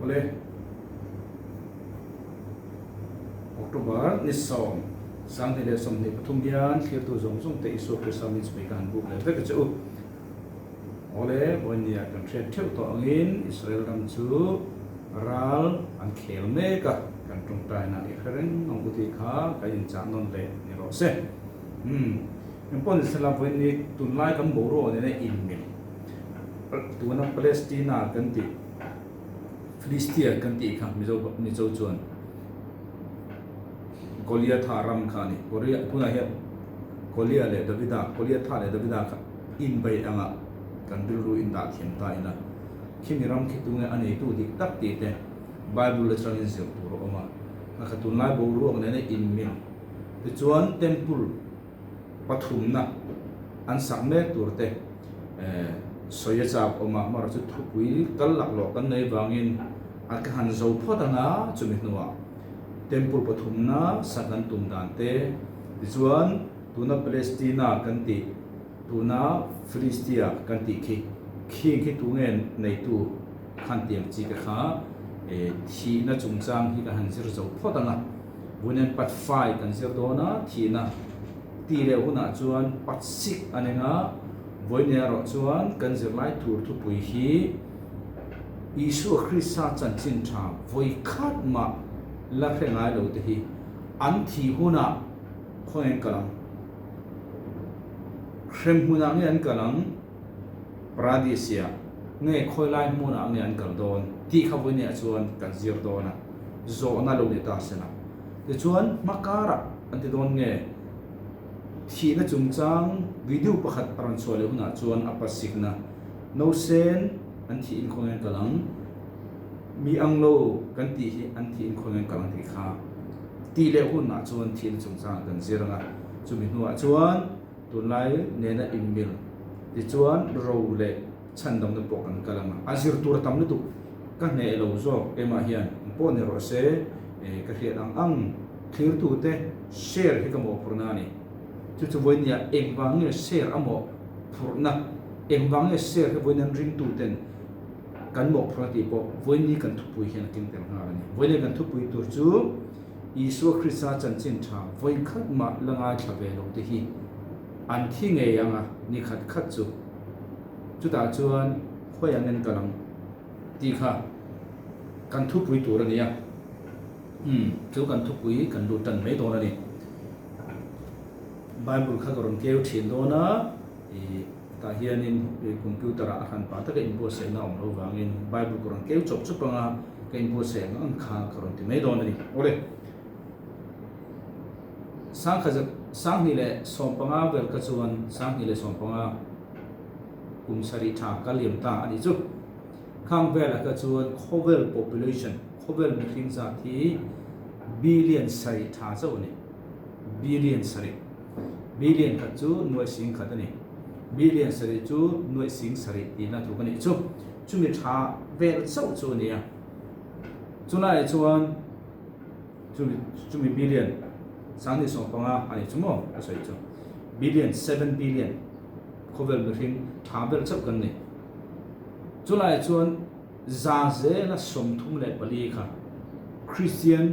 Awle, October ni sawm, 2023 hian thlirtu zawng zawng te Isua Krista min chhui ka han buk leh vek a che u. Awle, vawinia kan hriat theuh tawh angin Israel ram chu ral an khel mek a, kan tawngtaina i hre reng ang u tih kha kan inchah nawn leh ni rawh se. Umm, engpawh ni sela vawiin tunlai kan boruak nena inmil tuna Palestina kan tih, Philistia kan tih kha Mizo Mizo chuan Goliatha ram kha a ni. Tunah hian Golia leh Davida, Goliatha leh Davida kha inbeih anga kan rilru in dah thiam ta ila, khimi ram khi tunge a neitu dik tak tih te Bible atangin zir tur a awm a, a kha tunlai boruak nena inmil tichuan Temple pathumna an sak mek tur te sawi a chak awm a, amaherawhchu thupui kal laklawh kan nei vangin a ka han zo phawt anga chumi hnuah Temple pathumna sak an tum dan te tichuan tuna Palestina kan tih tuna Philistia kan tih khi khing khi tunge neitu khan tiang chi te kha thihna chungchang hi ka han zir zo phawt anga. Vunen pat fai kan zir dawn a, thihna tih leh hunah chuan pat sik a neng a, vawiin erawh chuan kan zirlai tur thupui hi Isua Krista chanchin tha vawi khat mah la hre ngai lo te hi an thih hunah khawnge an kal ang? Hrem hmunah nge an kal ang? Paradis-ah nge khawi lai hmunah nge an kal dawn? Tih kha vawiin chuan kan zir dawn a. Zawhna lo ni ta se la. Tichuan, hma karah an ti dawn nge? Thihna chungchang video pakhat a rawn chhuah leh hunah chuan a pasikna nausen an thih inkhawng hian kal ang, mi ang lo kan tih hi an thih inkhawng hian kal ang tih kha tih leh hunah chuan thihna chungchangah kan zir ang a, chumi hnuah chuan tunlai nena inmil tichuan ro leh Chhandamna pawh kan kal ang a, a zir tur a tam lutuk. Ka hneh lo zawk keimah hian ang pawh ni rawh se, ka hriat ang ang thlirtute share hi ka mawhphurhna a ni. Chu chu vawinia engvang nge share a mawhphurhna, engvang nge share hi vawiin an ringtuten kan mawhphurhna tih pawh vawiin ni kan thupui hian a keng tel nghal a ni. Vawiin kan thupui tur chu Isua Krista chanchin tha vawikhat mah la ngaithla ve lo te hi an thi ngei ang a, ni khat khat chu. Chutah chuan khawi ang en kal ang tih kha kan thupui tur a ni a, umm chu kan thupui kan lut tan mai dawn a ni. Bible kha ka rawn keu thin dawn a, ih tah hianin computer ah a hran pah taka inbuatsaihna a awm loh vangin Bible ka rawn keu chawp chawp anga ka inbuatsaih ang ang kha ka rawn ti mai dawn a ni. Awle. 2015 vel kha chuan 2015 kum sarih tha ka liam ta a nih chu. Khang velah kha chuan khawvel population, khawvel mihring zat hi billion sarih tha chauh a ni. Billion sarih. Billion khat chu nuaih sing khat a ni. Billion sarih chu nuaih sing sarih tihna tluk a nih chu. Chumi tha vel chauh chu a ni a. Chulaiah chuan Chumi chumi billion 2015 a nih chu maw ka sawi chu. Billion seven billion khawvel mihring tha ber chauh kan ni. Chulaiah chuan za zela 34 kha Christian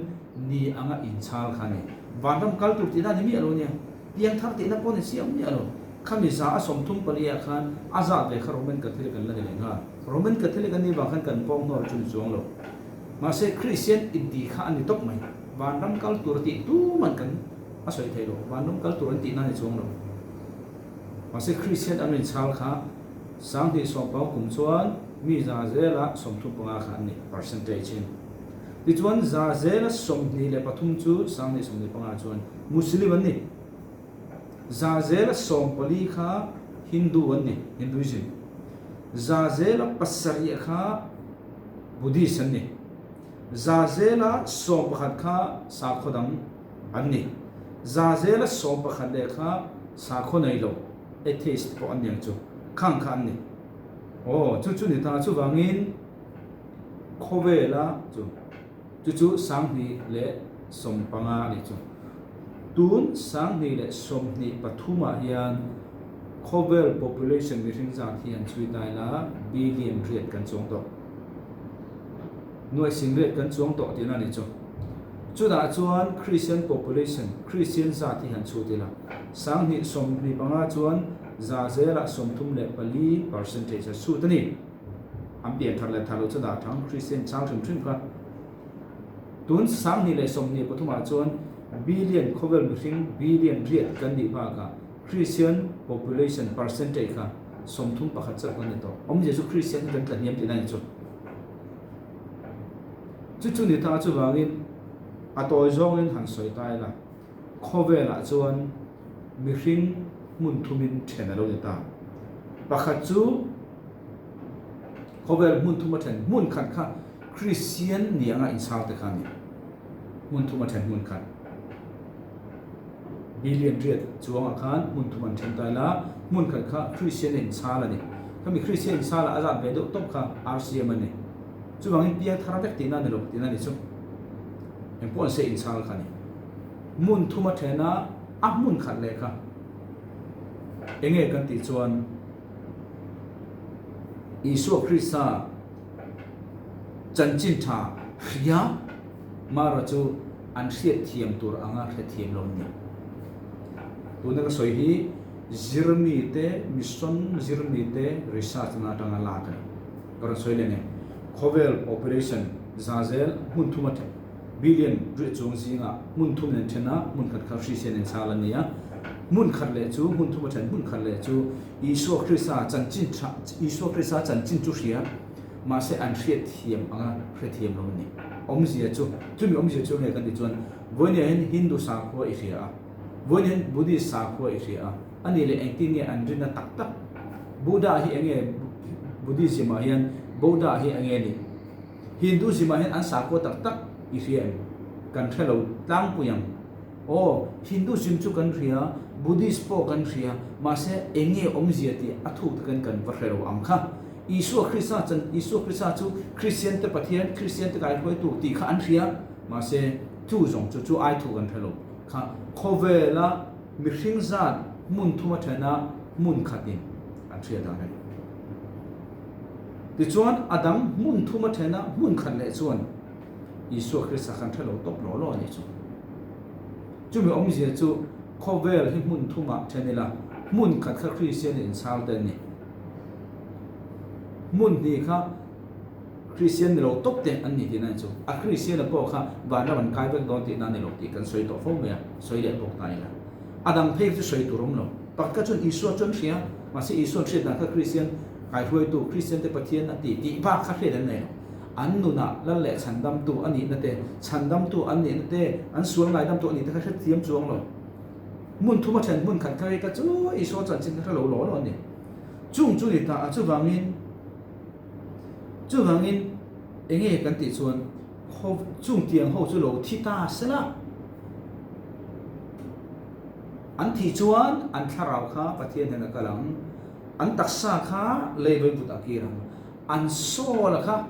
ni anga inchhal kha a ni. Vanram kal tur tihna a ni miah lo nia. Piangthar tihna pawh ni chiang miah lo. Khami za a 34 ah khan a zat ve kha Roman Catholic an la ni leh nghal. Roman Catholic an nih vang khan kan pawng hnawr chu ni chuang lo. Mahse, Kristian intih kha a ni tawp mai. Vanram kal tur tih tuman kan a sawi thei lo. Vanram kal tur an tihna a ni chuang lo. Mahse, Kristian an rinchhal kha 2010 kum chuan mi za zela 35 kha an ni, percentage in. Tichuan, za zela 23 chu 2025 chuan Muslim an ni. Za zela 14 kha Hindu an ni, Hinduism. Za zela 7 kha Buddhist an ni. Za zela 11 kha sakhaw dang an ni. Za zela 11 leh kha sakhaw nei lo, atheist pawh an ni ang chu, khang kha an ni. Aw, chu chu ni ta, chuvangin khawvela chu, chu chu 2015 a nih chu. Tun 2023 ah hian khawvel population mihring zat hi an chhui tai la, billion riat kan chuang tawh. Nuaih singriat kan chuang tawh tihna a nih chu. Chutah chuan Christian population, Christian zat hi han chhut ila, 2025 chuan za zelah 34 percentage a chhut a ni. An pian thar leh thar loh chu dah thang Christian chang hrim hrim kha. Tun 2023 ah chuan billion khawvel mihring billion riat kan nih bakah Christian population percentage kha 31 chauh kan ni tawh. Awmzia chu Christian hi kan tla hniam tihna a ni chu. Chu chu ni ta chuvangin a tawi zawngin han sawi ta ila, khawvelah chuan mihring hmun thumin then a lo ni ta. Pakhat chu khawvel hmun thuma then hmun khat kha Kristian ni anga inchhar te kha a ni. Hmun thuma then hmun khat. Billion riat chuangah khan hmun thum an then ta ila, hmun khat kha Kristian a inchhal a ni. Khami Kristian inchhalah a zat ve deuh tawp kha RCM a ni. Chuvangin piang thar vek tihna a ni lo tihna a ni chu. Engpawh an se inchhal kha a ni. Hmun thum a then a, a hmun khat leh kha enge kan tih chuan Isua Krista chanchin tha hria Mara chu an hriat thiam tur anga hrethiam lo ni. Tuna ka sawi hi zirmite, mission zirmite research na atanga lak a ni. Ka rawn sawi leh nge, khawvel population za zel hmun thum a then, billion riah chuang zingah hmun thum nen then a, hmun khat kha hrisel in chal a ni a, hmun khat leh chu hmun thum a then, hmun khat leh chu Isua Krista chanchin tha, Isua Krista chanchin chu hria. Mahse an hriat thiam anga hrethiam lo a ni. Awmzia chu, chumi awmzia chu nge kan tih chuan, Vawinia hian Hindu sakhua i hria a, vawinia hian Buddhist sakhua i hria a, a nih leh engtin nge an rinna tak tak? Buddha hi enge Buddhism ah hian Boudha hi enge ni? Hinduism ah hian an sakhua tak tak i hria em? Kan hre lo tlangpui ang. Aw, Hinduism chu kan hria, Buddhist pawh kan hria, mahse enge awmzia tih a thuk takin kan va hre lo ang kha. Isua Krista chan, Isua Krista chu Kristiante Pathian, Kristiante kaihruaitu tih kha an hria, mahse chu zawng chu chu ai thu kan hre lo kha. Khawvela mihring zat hmun thuma thena hmun khatin an hria dan a ni. Tichuan a dang hmun thuma thena hmun khat leh chuan Isua Krista khan hre lo tawp law law a nih chu. Chumi awmzia chu khawvel hi hmun thumah then ila, hmun khat kha Kristian inchhar te an ni. Hmun hnih kha Kristian ni lo tawp te an ni tihna chu. A Kristian a pawh kha vanram an kai vek dawn tihna a ni lo tih kan sawi tawh fo mai a, sawi leh bawk ta ila. A dang phei chu sawi tur awm lo. Pakhat kha chuan Isua chu an hria, mahse Isua an hriat dan kha Kristian kaihruaitu, Kristian te Pathian a ti tih bak kha hriat an nei lo. An nunah lal leh chhandamtu a nihna te, chhandamtu an nihna te, an sual ngaidamtu a nih te kha hrethiam chuang lo. Hmun thuma then hmun khat kha hei ka chu Isua chanchin kha hre lo law law a ni. Chung chu ni ta a chuvangin chuvangin enge kan tih chuan khaw chung tiang ho chu lo thi ta sela an thih chuan an thlarau kha Pathian hian a kal ang, an taksa kha lei vawivut a kir ang, an soul a kha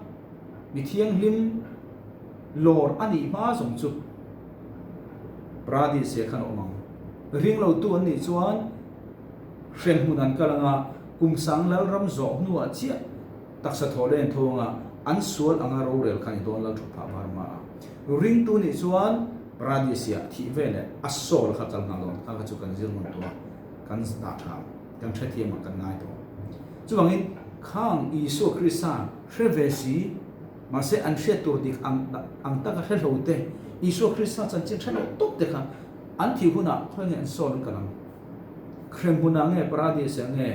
mi thianghlim lawr a nih hma zawng chu Paradise ah khan a awm ang. Ringlotu an nih chuan Hremhmun an kal anga Kumsang Lalram zawh hnuah chiah taksa thaw leh an tho anga an sual anga rorel kha ni dawn Lal Thut Phah Varma a ringtu nih chuan Paradise ah thih veleh a soul kha kal nghal dawn kha kha chu kan zir ngun tawh a kan dah tha kan hrethiam ah kan ngai tawh. Chuvangin khang Isua Krista hre ve si mahse an hriat tur dik ang ang taka hre hlo te Isua Krista chanchin hre lo tawp te kha an thih hunah khawi nge an soul an kal ang? Hrem hmunah nge Paradis ah nge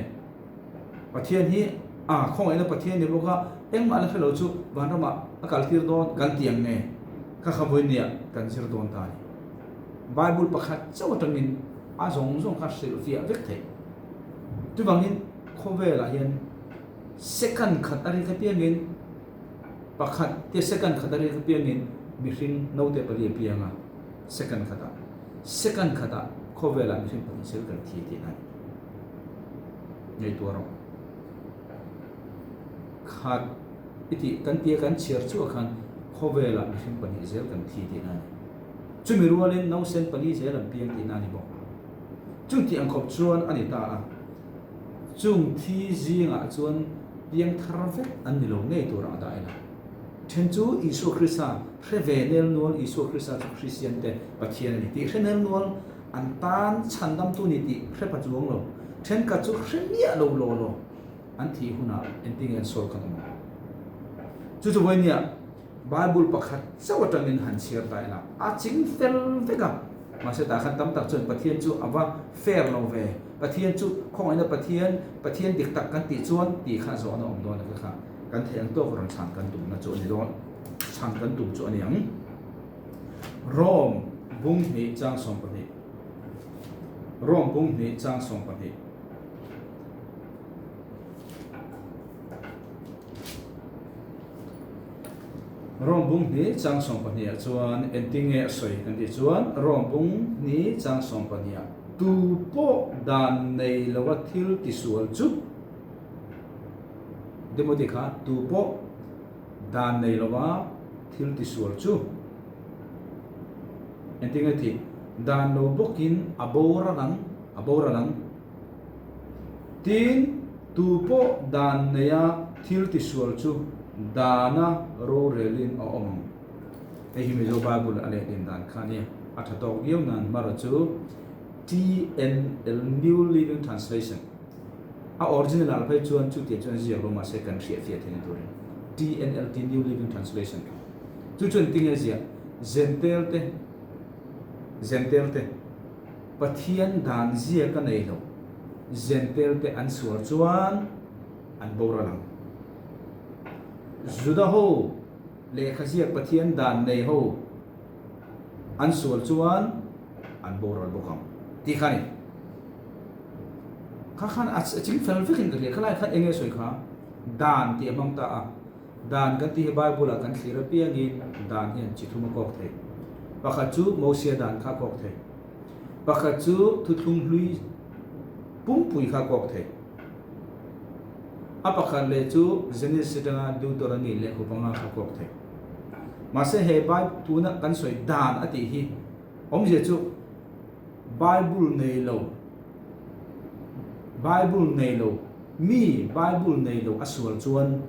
Pathian hi a khawngaihna Pathian ni bawk a, engmah la hre lo chu vanramah a kal tir dawn kan ti ang nge? Kha kha vawinia kan zir dawn ta a ni. Bible pakhat chauh atangin a zawng zawng kha hrilhfiah vek theih. Chuvangin khawvelah hian second khat a rik apiangin pakhat te second khat a rik apiangin mihring naute pali a piang a, second khatah. Second khatah khawvelah mihring pahnih sel kan thi tihna a ni. Ngaihtuah rawh. Khat i tih kan tia kan chhiar chuah khan khawvelah mihring pahnih zel kan thi tihna a ni. Chumi rualin nausen pali zel an piang tihna a ni bawk. Chung tih ang khawp chuan a ni ta a. Chung thi zingah chuan piang thar vek an ni lo ngei tur ang a dah ila. Then chu Isua Krista hre ve nel nual, Isua Krista chu Kristian te Pathian a ni tih hre nel nual, an tan chhandamtu ni tih hre pa chuang lo. Thenkhat chu hre miah lo law law an thih hunah engtin nge an sawi khan awm ang? Chu chu vawinia Bible pakhat chauh atangin han chhiar ta ila a ching fel vek a, mahse tah khan tam tak chuan Pathian chu a va fair lo ve, Pathian chu khawngaihna Pathian, Pathian dik tak kan tih chuan tih kha zawhna awm dawn a ka kha kan theih ang tawk rawn chhan kan tumna chu a ni dawn, chhan kan tum chu a ni ang. Rome bung hnih chang 12 Rome bung hnih chang 12. Rom bung hnih chang 12 ah chuan engtin nge a sawi kan tih chuan Rom bung hnih chang 12 ah tu pawh dan nei lova thil tisual chu Timothy kha tu pawh dan nei lova thil tisual chu engtin nge tih dan lo bawkin a boral ang a boral ang. Tin, tu pawh dan neia thil tisual chu dana rorelin a awm ang. Hei hi Mizo Bible a lehlin dan kha a nia, a tha tawk viau nan mara chu TNL New Living Translation a original ah phei chuan chutiang chuan ziak lo mahse kan hriatfiah theihna turin TNLT New Living Translation chu chuan tinge ziah Zentel te Zentel te. Pathian dan zia ka nei lo, Zentel te an sual chuan an boral ang. Juda ho lehkha ziak Pathian dan nei ho an sual chuan an boral bawk ang tih kha a ni. Kha khan a ching fel vekin ka hria, khalai khan eng nge sawi kha? Dan tih a hmang ta a. Dan kan tih hi Bible ah kan thlir apiangin dan hian chi thum a kawk thei. Pakhat chu Mosia dan kha a kawk thei. Pakhat chu thuthlung hlui pumpui kha a kawk thei. A pakhat leh chu Genesis atanga Deuteronomy leh Hupanga kha a kawk thei. Mahse he Bible tuna kan sawi dan a tih hi awmzia chu Bible nei lo Bible nei lo Mi Bible nei lo a sual chuan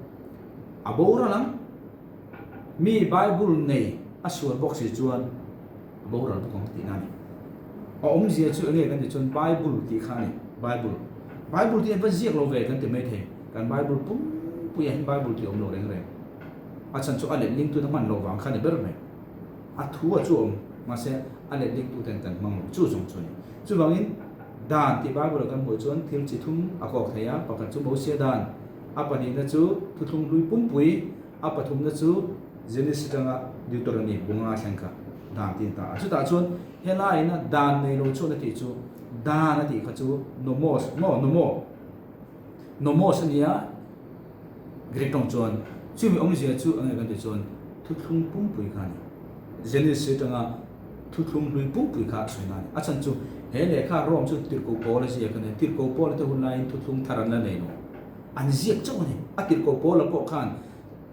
a boral ang. Mi Bible nei a sual bawk si chuan a boral bawk ang tihna a ni. A awmzia chu enge kan tih chuan Bible tih kha a ni, Bible. Bible tih an va ziak lo ve kan ti mai thei. Kan Bible pumpuiah hian Bible tih a awm lo reng reng. A chhan chu a letlingtute hman loh vang kha a ni ber mai. A thu a chu awm, mahse a letlingtuten kan hmang lo chu zawng chu a ni. Chuvangin dan tih Bible-a kan hmuh chuan thil chi thum a kawk thei a, pakhat chu Mosia dan, a pahnihna chu thuthlung hlui pumpui, a pathumna chu Genesis atanga Deuteronomy bunga thleng kha dan tih a ni ta a. Chutah chuan helaiina dan nei lo chuan a tih chu dan a tih kha chu nomos, maw, nomo, nomos a nia. Greek tawng chuan chumi awmzia chu enge kan tih chuan thuthlung pumpui kha a ni. Genesis atanga thuthlung hlui pumpui kha a sawi na a ni. A chhan chu he lehkha Rome chu Tirhkoh Paula ziak a ni. Tirhkoh Paula te hun laiin thuthlung thar an la nei lo. An ziak chauh a ni. A Tirhkoh Paula pawh khan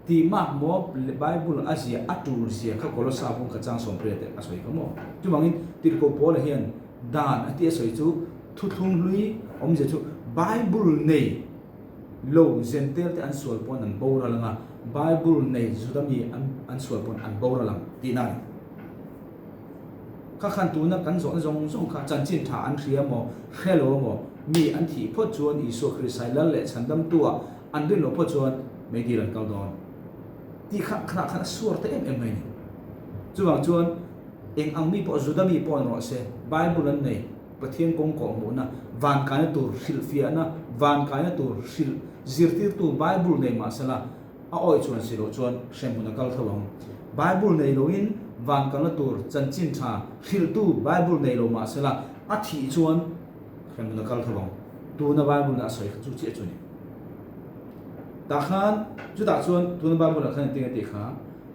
tihmak maw Bible a ziah a tul zia kha Kolossa bung kha chang 18 te a sawi kha maw. Chuvangin Tirhkoh Paula hian dan a tih a sawi chu thuthlung hlui awmzia chu Bible nei Lo, Zentel te an sual pawn an boral ang a, Bible nei Juda mi an an sual pawn an boral ang tihna a ni. Kha khan tuna kan zawhna zawng zawng kha chanchin tha an hria maw, hre lo maw, mi an thih phawt chuan Isua Krista Lal leh Chhandamtua an rin loh phawt chuan meidil an kal dawn tih kha khanah khan a suar ta em em mai a ni. Chuvang chuan eng ang mi pawh Juda mi pawh ni rawh se, Bible an nei. Pathian kawng kawhhmuhna, van kaina tur hrilhfiahna, van kaina tur hrilh zirtirtu Bible nei mah sela, a awih chuan si loh chuan hremhmun a kal tho ang. Bible nei loin van kalna tur chanchin tha hrilhtu Bible nei lo mah sela, a thih chuan hremhmun a kal tho ang. Tuna Bible in a sawi kha chu chiah chu a ni. Tah khan, chutah chuan tuna Bible ah khan engtin a tih kha,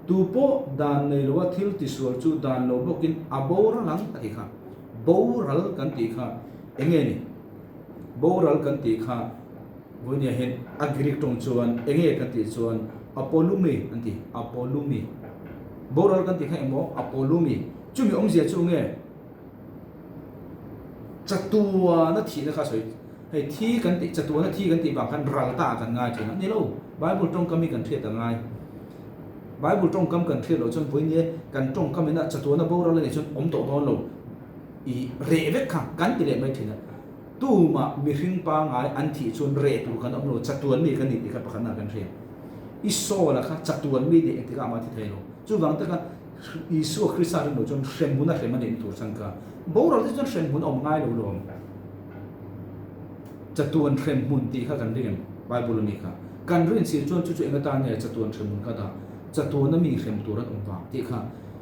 Tu pawh dan nei loa thil tisual chu dan lo bawkin a boral ang a ti kha. Boral kan tih kha eng nge ni? Boral kan tih kha vawinia hian a Greek tawng chuan eng nge kan tih chuan apolumi an ti, apolumi. Boral kan tih kha engmaw? Apolumi. Chumi awmzia chu nge? Chatuana thihna kha sawi hei thi kan tih chatuana thi kan tih vang khan ral ta ah kan ngai thin a ni lo. Bible tawngkam hi kan hriat a ngai. Bible tawngkam kan hriat loh chuan vawiin e kan tawngkam ina chatuana boral a nih chuan awm tawh dawn lo i reh vek kha kan ti leh mai thin a. Tumah mihring pangai an thih chuan reh tur kan awm lo, chatuan mi kan ni tih kha pakhatna kan hria. I soul-a kha chatuan mi nih engtikah mah thi thei lo. Chuvang taka Isua Krista rin loh chuan hremhmun a hrem a nih tur chhan kha boral te chuan hremhmun a awm ngai lo lawm. Chatuan hremhmun tih kha kan ring em? Bible a mi kha. Kan rin si chuan chu chu eng atan nge chatuan hremhmun kha dah? Chatuan a mi hrem tur an awm vang tih kha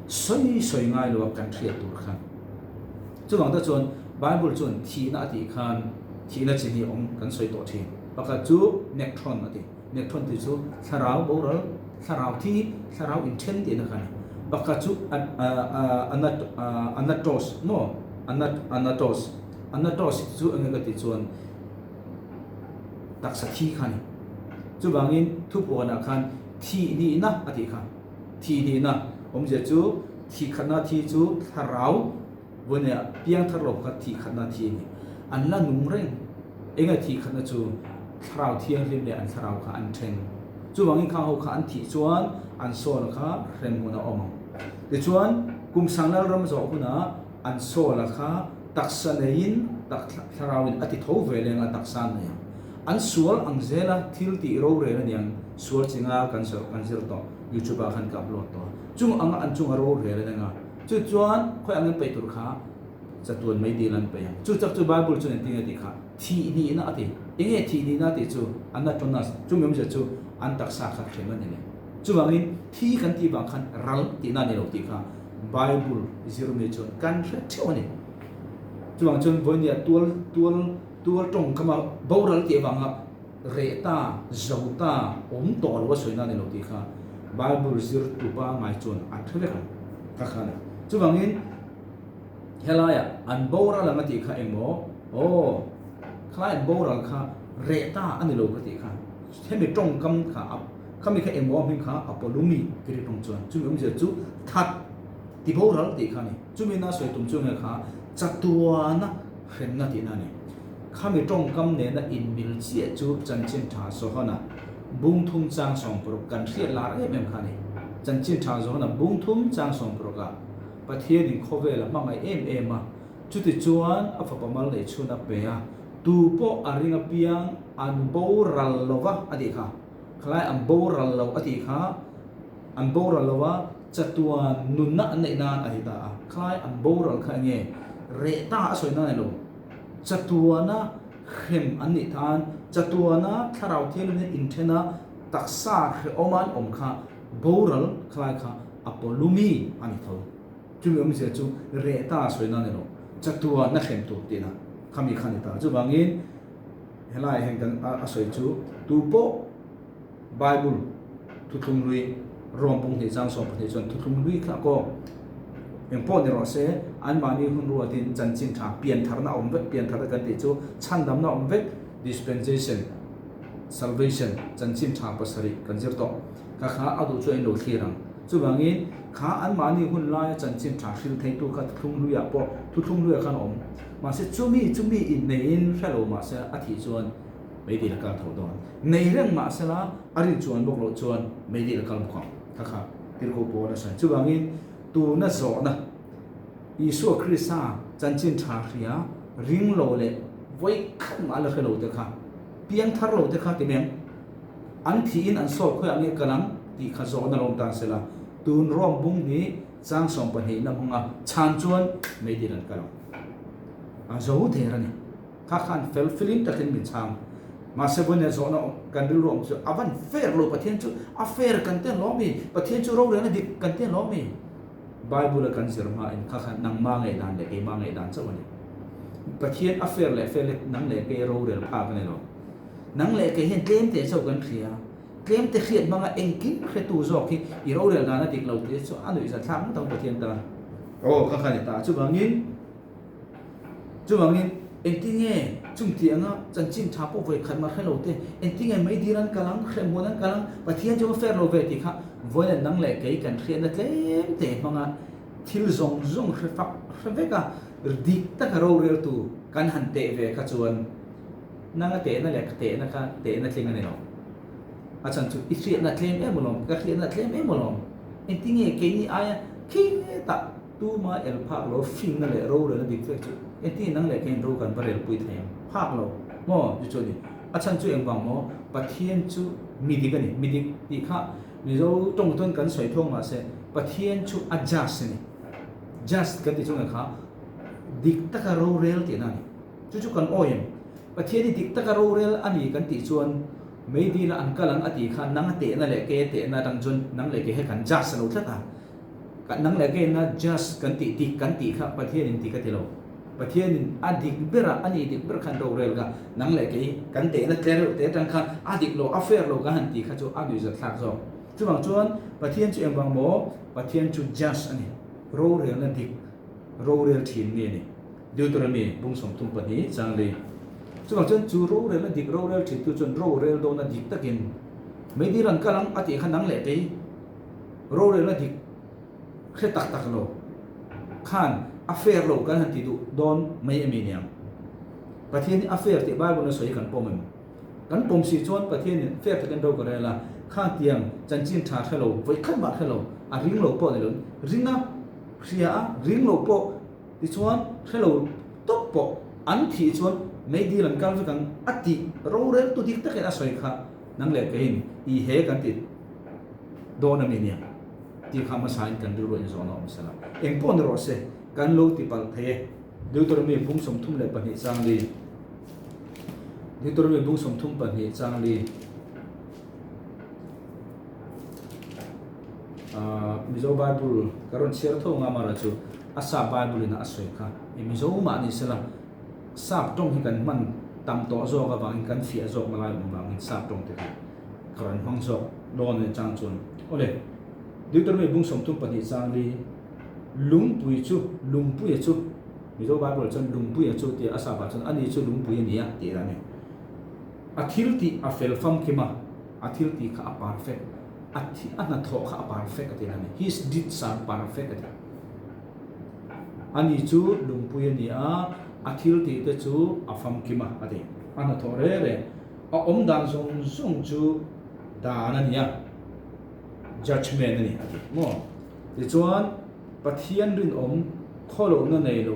sawi sawi ngai lo a kan hriat tur khan. Chuvang te chuan Bible chuan thihna a tih khan thihna chi hnih awm kan sawi tawh thin. Pakhat chu nektron a ti. Nektron tih chu thlarau boral, thlarau thi, thlarau inthen tihna kha a ni. Pakhat chu anatos maw? Anatos. Anatos hi chu enge ka tih chuan taksa thi kha a ni. Chuvangin thupuanah khan thih nihna a tih kha. Thih nihna awmzia chu thih khatna thi chu thlarau vawinia piang thar lo pakhat thih khatna thi a ni. An la nung reng. Enge thih khatna chu thlarau thianghlim leh an thlarau kha an then. Chuvangin khang ho kha an thih chuan an soul kha hremhmun a awm ang. Tichuan kum sanglal ram zawh hunah an soul a kha taksa neiin tak thlarauin a ti tho ve leng a taksa an nei ang. An sual ang zela thil tih rorel a niang sual chinga kan zawrh kan zir tawh youtube ah khan ka upload tawh a chung anga an chunga rorel a neng a chu chuan khawi angin peih tur kha chatuan mai dil an peih ang chu chak chu bible chuan engtin nge tih kha thih nihna a ti enge thih nihna tih chu anatonas chumi awmzia chu an taksa kha hrem a ni leh chuvangin thi kan tih vang khan ral tihna a ni lo tih kha bible zirmi chuan kan hre theuh a ni chuvang chuan vawinia tual tual Tual tawngkama boral tih avanga reh ta, zo ta, awm tawh lo a sawi na a ni lo tih kha Bible zirtu pangngai chuan an hre vek ang kha kha a ni. Chuvangin helaiah an boral ang a tih kha engmaw? Aw, khalai an boral kha reh ta a ni lo ka tih kha. Hemi tawngkam kha a khami kha engmaw a hming kha Apolumi Greek tawng chuan chumi awmzia chu that ti boral tih kha a ni. Chumi na sawi tum chu nge kha chatuana Hremna tihna a ni. Khami tawngkam nena inmil chiah chu Chanchin Tha Johana bung thum chang 60 kan hriat lar em em kha a ni. Chanchin Tha Johana bung thum chang 60 ah Pathianin khawvel a hmangaih em em a, chutichuan a fapa mal neih chhun a pe a, tu pawh a ring apiang an boral lo va a tih kha. Khalai an boral lo a tih kha an boral lo a, Chatuan nunna an neih nan a ti ta a, khlai an boral kha enge reh ta a sawi nan elo? Chatuana hrem an nih tan, chatuana thlarau thianghlim hian inthen a, taksa hrehawm a an awm kha boral khlai kha a pawlumi a ni tho. Chumi awmzia chu reh ta a sawi nan elo? Chatuana hrem tur tihna khami kha a ni ta. Chuvangin helaiah hian kan a sawi chu tupawh Bible thuthlung hlui Rom pung hnih chang 12 chuan thuthlung hlui kha kawk eng pawh ni rawh se, anmahni hun ruatin chanchin tha piantharna a awm vek, piantharna kan tih chu chhandamna a awm vek, dispensation, salvation, chanchin tha pasarih kan zir tawh kha kha a duh chu a inlo thlir ang. Chuvangin kha anmahni hun laia chanchin tha hril theitu kha thuthlung hluiah pawh thuthlung hluiah khan a awm. Mahse chumi chumi inneiin hre lo mahse a thih chuan Meidil a kal tho dawn. Nei reng mah sela, a rin chuan bawk loh chuan meidil a kal bawk ang. Kha kha tirhkoh pawn a sawi. Chuvangin tuna zawhna Isua Krista chanchin tha hria ring lo leh vawi khat mah la hre lo te kha, piang thar lo te kha ti meng an thihin an sawr khawiah nge kal ang tih kha zawhna lo awm tan sela, tun Rome bung hi chang 12 na hmanga chhan chuan meidil an kal ang. A zo der a ni. Kha khan fel filim takin min chhang. Mahse vawiin zawhna awm kan rilru awm chu a van fair lo Pathian chu a fair kan ti alawm i, Pathian chu rorelna dik kan ti alawm i. Bible a kan zir hmain kha khan nangma ngaihdan leh keima ngaihdan chauh a ni. Pathian a fair leh fair leh nang leh kei rorel phak a ni lo. Nang leh kei hian tlem te chauh kan hria. Tlem te hriat hmanga engkim hretu zawk hi i rorel dan a dik lo tih chu a nuihzathlak ngawt ang Pathian tan. Aw kha kha ni ta. Chuvangin. Chuvangin, engtin nge chungti anga chanchin tha pawh vawi khat mah hre lo te, engtin nge meidil an kal ang, hrehmuan an kal ang, Pathian chu va fair lo ve tih kha vawiin nang leh kei kan hriatna tlem te hmanga thil zawng zawng hre fak hre vek a, dik taka roreltu kan han teh ve kha chuan nanga tehna leh ka tehna kha tehna tling a ni lo. A chhan chu i hriatna tlem em alawm, ka hriatna tlem em alawm. Engtinge keini aia khitah tuma el phak lo finna leh rorelna dik vek chu engtinge nang leh keiin ro kan va relpui thei ang? Phak lo maw? Chu chu a ni. A chhan chu engvang maw? Pathian chu mi dik a ni. Mi dik tih kha Mizo tawng chuan kan sawi thawng mahse Pathian chu a just a ni. Just kan tih chu nge kha dik taka rorel tihna a ni. Chu chu kan awi em? Pathian hi dik taka rorel a ni kan tih chuan Meidila an kal ang a tih kha nang a tehna leh kei a tehna atang chuan nang leh kei he kan just a lo tlat a. Nang leh keiin a just kan tih dik kan tih kha Pathianin dik a ti lo. Pathianin a dik berah a nih dik ber khan rorel kha nang leh kei kan tehna tle reuh te atang khan a dik lo, a fair lo kan han tih kha chu a nuihzat thlak zawk. Chuvang chuan Pathian chu engvang maw? Pathian chu just a ni. Rorelna dik rorel thin mi a ni. Deuteronomy bung 32 chang li. Chuvang chuan chu rorelna dik rorel thintu chuan rorel dawna dik takin meidil an kal ang a tih kha nang leh kei rorelna dik hre tak tak lo khan a fair lo kan han ti duh dawn mai emi niang. Pathian hi a fair tih Bible a sawi kan pawm em? Kan pawm si chuan Pathianin fair takin ro ka rel a, khang tiang chanchin tha hre lo, vawikhat mah hre lo, a ring lo pawh ni lo, ring a hria a, ring lo pawh Tichuan, hre lo tawp pawh an thih chuan meidil an kal vek ang a tih roreltu dik takin a sawi kha nang leh keiin i he kan ti dawn a mi nia tih kha hmasain kan rilru inzawhna awm sela. Eng pawh ni rawh se, kan lo ti palh thei e. Deuteronomy bung 32 chang li Deuteronomy bung 32 chang li Mizo Bible ka rawn chhiar tho ang a amaherawhchu chu a sap Bible in a sawi kha i Mizo mah ni sela sap tawng hi kan hman tam tawh zawk avangin kan fiah zawk na lai awm avangin sap tawng te kha ka rawn hmang zawk dawn a ni chang chuan awle Deuteronomy bung 32 chang li lungpui chu lungpuia chu Mizo Bible chuan lungpuia chu tia a sap ah chuan ani chu lungpui a ni a tih a ni a thil tih a fel famkim a a thil tih kha a perfect a thi a hnathawh kha a perfect a ti a ni his deeds are perfect a ti ani chu lungpui a ni a a thil tih te chu a famkim a a ti a hnathawh reng reng a awm dan zawng zawng chu dan a ni a judgement a ni a ti maw tichuan Pathian rinawm khawlohna nei lo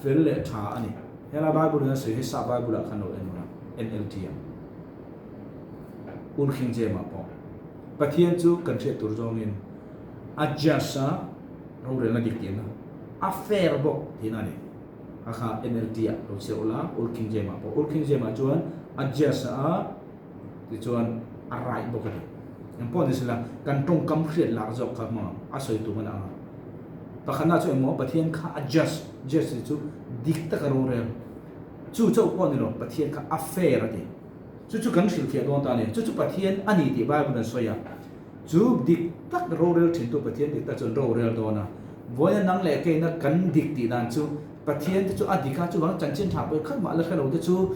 fel leh tha a ni helai Bible in a sawi hi sap Bible ah khan lo en ula NLT ah. Ur King James ah pawh Pathian chu kan hriat tur zawngin a just a rorelna dik tihna a fair bawk tihna a ni. Kha kha NLT ah lo chhiar ula Ur King James ah pawh Ur King James ah chuan a just a tichuan a right bawk a ni. Engpawh ni sela kan tawngkam hriat lar zawk kha hmang ang a sawi tum a ang a. Pakhatna chu engmaw Pathian kha a just, just tih chu dik taka rorel chu chauh pawh ni lo Pathian kha a fair a ti. Chu chu kan hrilhfiah dawn ta a ni. Chu chu Pathian a ni tih Bible an sawi a. Chu dik tak rorel thintu Pathian dik tak chuan rorel dawn a. Vawiina nang leh keina kan dik tih dan chu Pathian te chu a dik a, chuvangin chanchin tha pawh khat mah la hre lo te chu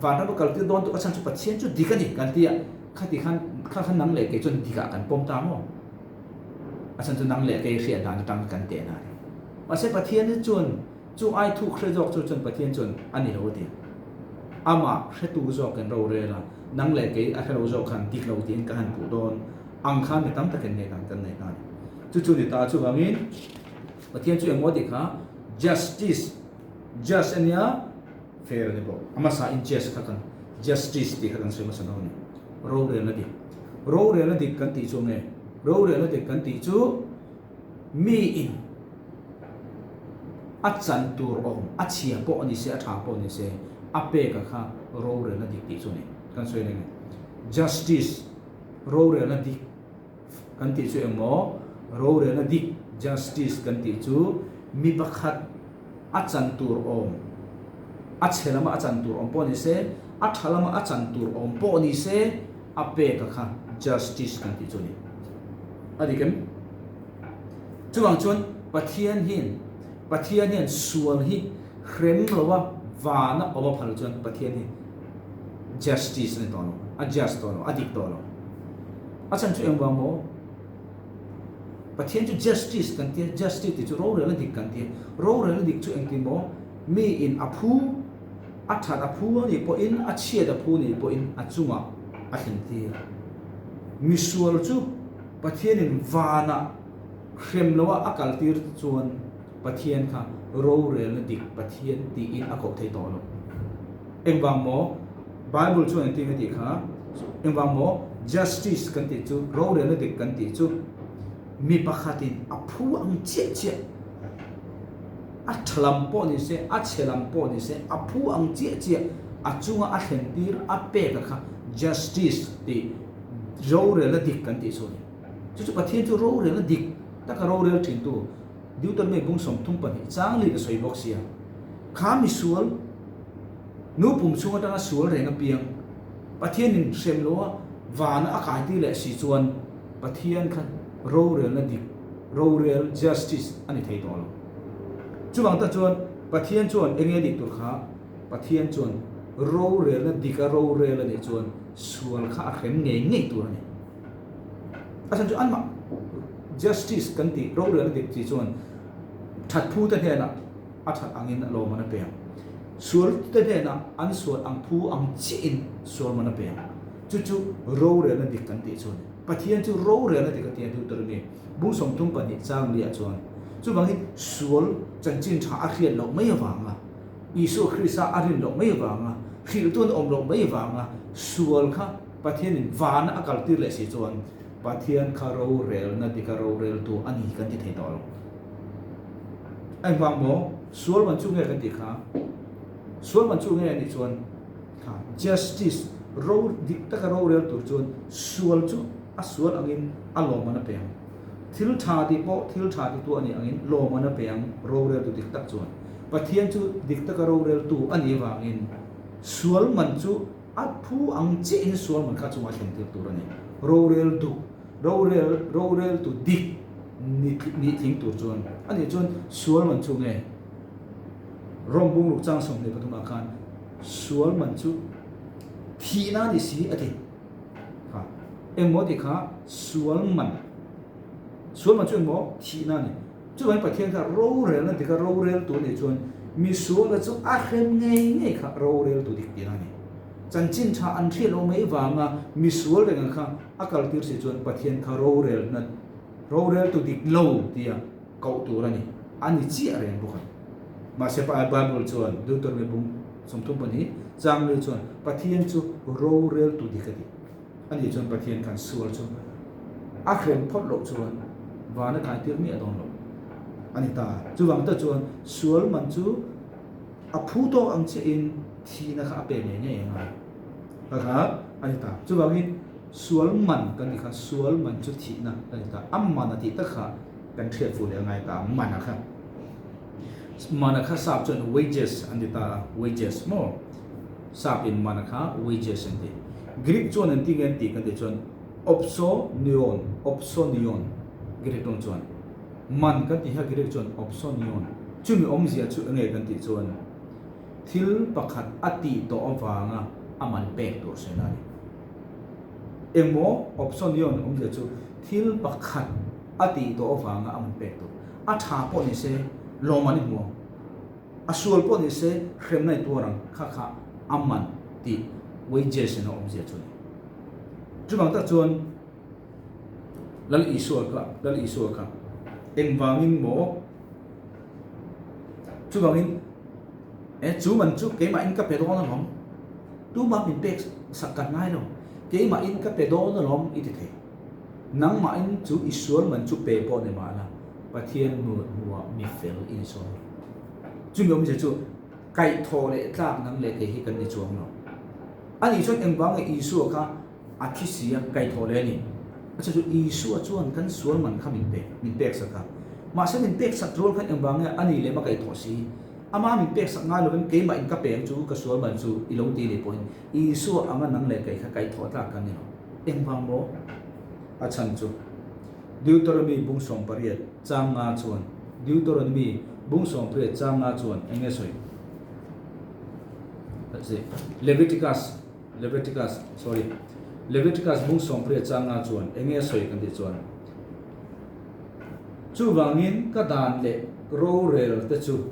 vanram a kaltir dawn tuk a chhan chu Pathian chu dik a ni kan ti a. Khati khan kha khan nang leh kei chuan dikah kan pawm ta maw? A chhan chu nang leh kei hriat dan atang kan tehna a ni. Mahse Pathian hi chuan Chu ai thuk hre zawk chu chuan Pathian chuan a ni lo a ti. Amah hretu zawk kan rorel a, nang leh kei a hrelo zawk khan dik lo tiin ka han puh dawn ang khan mi tam takin ngaihdan kan nei ta a ni. Chu chu ni ta chuvangin Pathian chu engmaw tih kha justice, just a nia, fair a ni bawk. A hmasa in just kha kan justice tih kha kan sawi hmasa dawn a ni. Rorelna dik. Rorelna dik kan tih chu nge? Rorelna dik kan tih chu Mi in a chan tur awm, a chhia pawh a ni se, a tha pawh a ni se, a pek a kha rorelna dik tih chu a ni. Kan sawi reng e. Justice, rorelna dik kan tih chu engmaw? Rorelna dik, justice, kan tih chu mi pakhat a chan tur awm, a chhe lama a chan tur awm pawh a ni se, a tha lama a chan tur awm pawh a ni se, a pek a kha justice kan tih chu a ni. A dik em? Chuvang chuan Pathian hian Pathian hian sual hi hrem lo a van a awm a phal chuan Pathian hi justice a ni tawh lo, a just tawh lo, a dik tawh lo. A chhan chu engvang maw? Pathian chu justice kan tia, justice tih chu rorel a dik kan tia. Rorel a dik chu engtin maw? Mi in a phu, a that a phu a nih pawhin, a chhiat a phu nih pawhin a chungah a thlen tir. Misual chu. Pathianin vanah hrem loa a kaltir chuan Pathian kha rorelna dik Pathian tiin a koh thei tawh lo. Engvang maw? Bible chuan engtin a tih kha? Engvang maw? Justice kan tih chu, rorelna dik kan tih chu mi pakhatin a phu ang chiah chiah, a tha lam pawh ni se, a chhe lam pawh ni se, a phu ang chiah chiah a chunga a thlen tir a pek a kha justice tih rorelna dik kan tih chu a ni. Chu chu Pathian chu rorelna dik taka rorel thintu Deuteronomy bung 32 chang lin a sawi bawk sia. Kha misual nu pum chhung atanga sual reng apiang Pathianin hrem loa vana a kaitir leh si chuan Pathian kha rorelna dik, rorel, justice, a ni thei tawh lo. Chuvang tak chuan Pathian chuan eng nge nih tur kha? Pathian chuan rorelna dika rorel a nih chuan sual kha a hrem ngei ngei tur a ni. A chhan chu anmah justice kan tih rorelna dik chi chuan that phu te hnenah a that angin lawm an a pe ang. Sual te hnenah an sual ang phu ang chiahin sual man a pe ang. Chu chu rorelna dik kan tih chu a ni. Pathian chu rorelna dik a ti a Deuteronomy bung 32 chang liah chuan chuvangin sual chanchin tha a hriat loh mai avanga Isua Krista a rin loh mai avanga hrilhtu an awm loh mai avanga sual kha Pathianin vana a kaltir leh si chuan Pathian kha rorelna dika roreltu a ni kan ti thei tawh lo. Engvang maw? Sual man chu nge kan tih kha? Sual man chu nge a nih chuan kha justice ro dik taka rorel tur chuan sual chu a sual angin a lawmman a pe ang. Thil tha tih pawh thil tha titu a nih angin lawmman a pe ang roreltu dik tak chuan. Pathian chu dik taka roreltu a nih avangin sual man chu A phu ang chiahin sual man kha chungah thlen tir tur a ni. Rorel duh, rorel, roreltu dik ni nih tling tur chuan a nih chuan sual man chu nge? Rom bungruk chang 23 ah khan sual man chu thihna a ni si a ti. Kha engmaw tih kha sual man, sual man chu engmaw thihna a ni. Chuvangin Pathian kha rorelna dika roreltu a nih chuan misuala chu a hrem ngei ngei kha roreltu dik tihna a ni. Chanchin tha an hriat loh mai vanga misual renga kha a kaltir si chuan Pathian kha rorelna roreltu dik lo tia koh tur a ni. A ni chiah reng bawk a ni. Mahse Bible chuan Deuteronomy bung 32 chang li chuan Pathian chu roreltu dik a ti. A nih chuan Pathian khan sual chu a hrem phawt loh chuan van a kai tir miah dawn lo a ni ta. Chuvang te chuan sual man chu a phu tawk ang chiahin thihna kha a pe ngei ngei a ngai ta kha a ni ta. Chuvangin sual man kan tih kha sual man chu thihna a ni ta. A man a tih tak kha kan hriat fuh leh a ngai ta a, man a kha. Man a kha sap chuan wages an ti ta a, wages maw? Sap in man a kha wages an ti. Greek chuan an ti nge an tih kan tih chuan opsonion, opsonion, Greek tawng chuan man kan tih hian Greek chuan opsonion. Chumi awmzia chu enge kan tih chuan thil pakhat a tih tawh avanga a man pek tur sawi na a ni. Engmaw opsonion awmzia chu thil pakhat a tih tawh avanga a man pek tur. A tha pawh ni se lawm an i hmu ang. A sual pawh ni se hremna i tuar ang kha kha a man tih wages in a awmzia chu a ni. Chuvang tak chuan Lal Isua kha Lal Isua kha engvangin maw chuvangin e chu man chu keimahin ka pe dawn alawm tumah min pek sak kan ngai lo keimahin ka pe dawn alawm i ti thei. Nangmahin chu i sual man chu pe pawh ni mahla Pathian hmuah mi fel i ni chuang lo. Chumi awmzia chu kaihthawh leh tlak nang leh kei hi kan ni chuang lo. A nih chuan engvang nge Isua kha a thi si a kaihthawh leh a ni? A chhan chu Isua chuan kan sual man kha min pe, min pek sak a. Mahse min pek sak rual khan engvang nge a nih leh ma kaihthawh si? Amah min pek sak ngai lovin keimah in ka pe ang chu ka sual man chu i lo ti leh pawhin Isua anga nang leh kei kha kaihthawh tlak kan ni lo. Engvang maw? A chhan chu Deuteronomy bung 18 chang nga chuan Deuteronomy bung 18 chang nga chuan eng nge sawi? Leviticus Leviticus sorry Leviticus bung 18 chang nga chuan eng nge sawi kan tih chuan chuvangin ka dan leh rorel te chu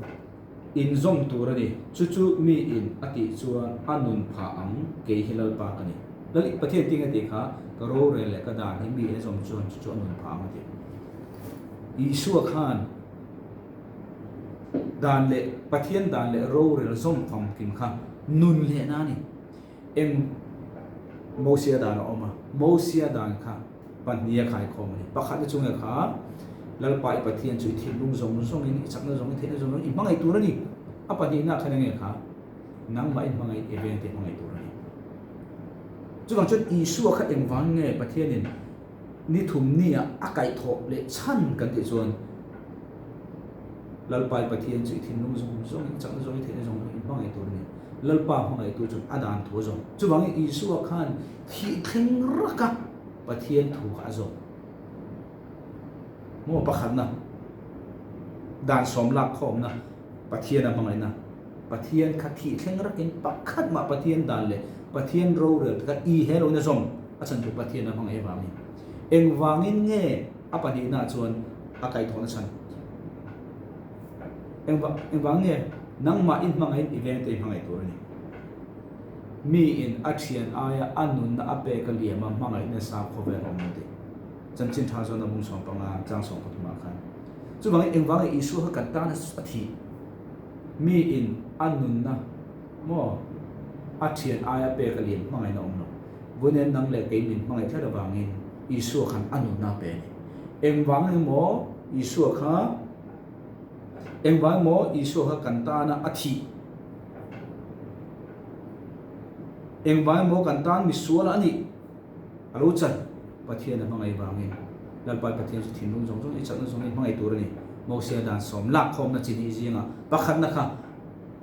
inzawm tur a ni, chu chu mi in a tih chuan a nun phah ang, kei hi Lalpa ka ni. Lal Pathian tinge tih kha ka rorel leh ka dan hi mi en zawm chuan chu chu a nun phah ang a ti. Isua khan dan leh Pathian dan leh rorel zawm famkim kha nun lehna a ni. Eng Mosia dan a awm a, Mosia dan kha pahnih a khaikhawm a ni. Pakhatna chu nge kha Lalpa i Pathian chu i thinlung zawng zawngin, i chakna zawng, i theihna zawng zawngin i hmangaih tur a ni. A pahnihna khan enge kha nangmah i hmangaih i vengte hmangaih tur a ni. Chuvang chuan Isua kha engvang nge Pathianin ni thum nia a kaihthawh leh chhan kan tih chuan Lalpa i Pathian chu i thinlung zawng zawngin, i chakna zawng, i theihna zawng zawngin i hmangaih tur a ni. Lalpa hmangaihtu chuan a dan thu a zawm. Chuvangin Isua khan thih thleng raka Pathian thu kha a zawm. Maw pakhatna, dan sawm lak khawmna, Pathian a hmangaihna. Pathian kha thih thleng rakin pakhat mah Pathian dan leh Pathian rorel te kha i he loin a zawm a chhan chu Pathian a hmangaih avangin. Engvangin nge a pahnihna chuan a kaihthawhna chhan? Engvang nge nangmah i hmangaihin i vengte i hmangaih tur a ni? Miin a thian aia a nunna a pek a liam a hmangaih nasa khawvel awm lo tih chanchin tha zawn a bung 15 chang 13 ah khan. Chuvangin engvangin Isua kha kan tan a thih? Miin a nunna maw a thian aia pek a liam hmangaihna awm lo. Vawiin nang leh kei min hmangaih tlat avangin Isua khan a nunna a pe a ni. Engvang emaw Isua kha engvang emaw Isua kha kan tana a thih? Engvang emaw kan tan misual a nih? A lo chan Pathian a hmangaih vangin Lalpa Pathian chu thinlung zawng zawng i chakna zawng i hmangaih tur a ni. Mosia dan sawm lak khawmna chi hnih zinga pakhatna kha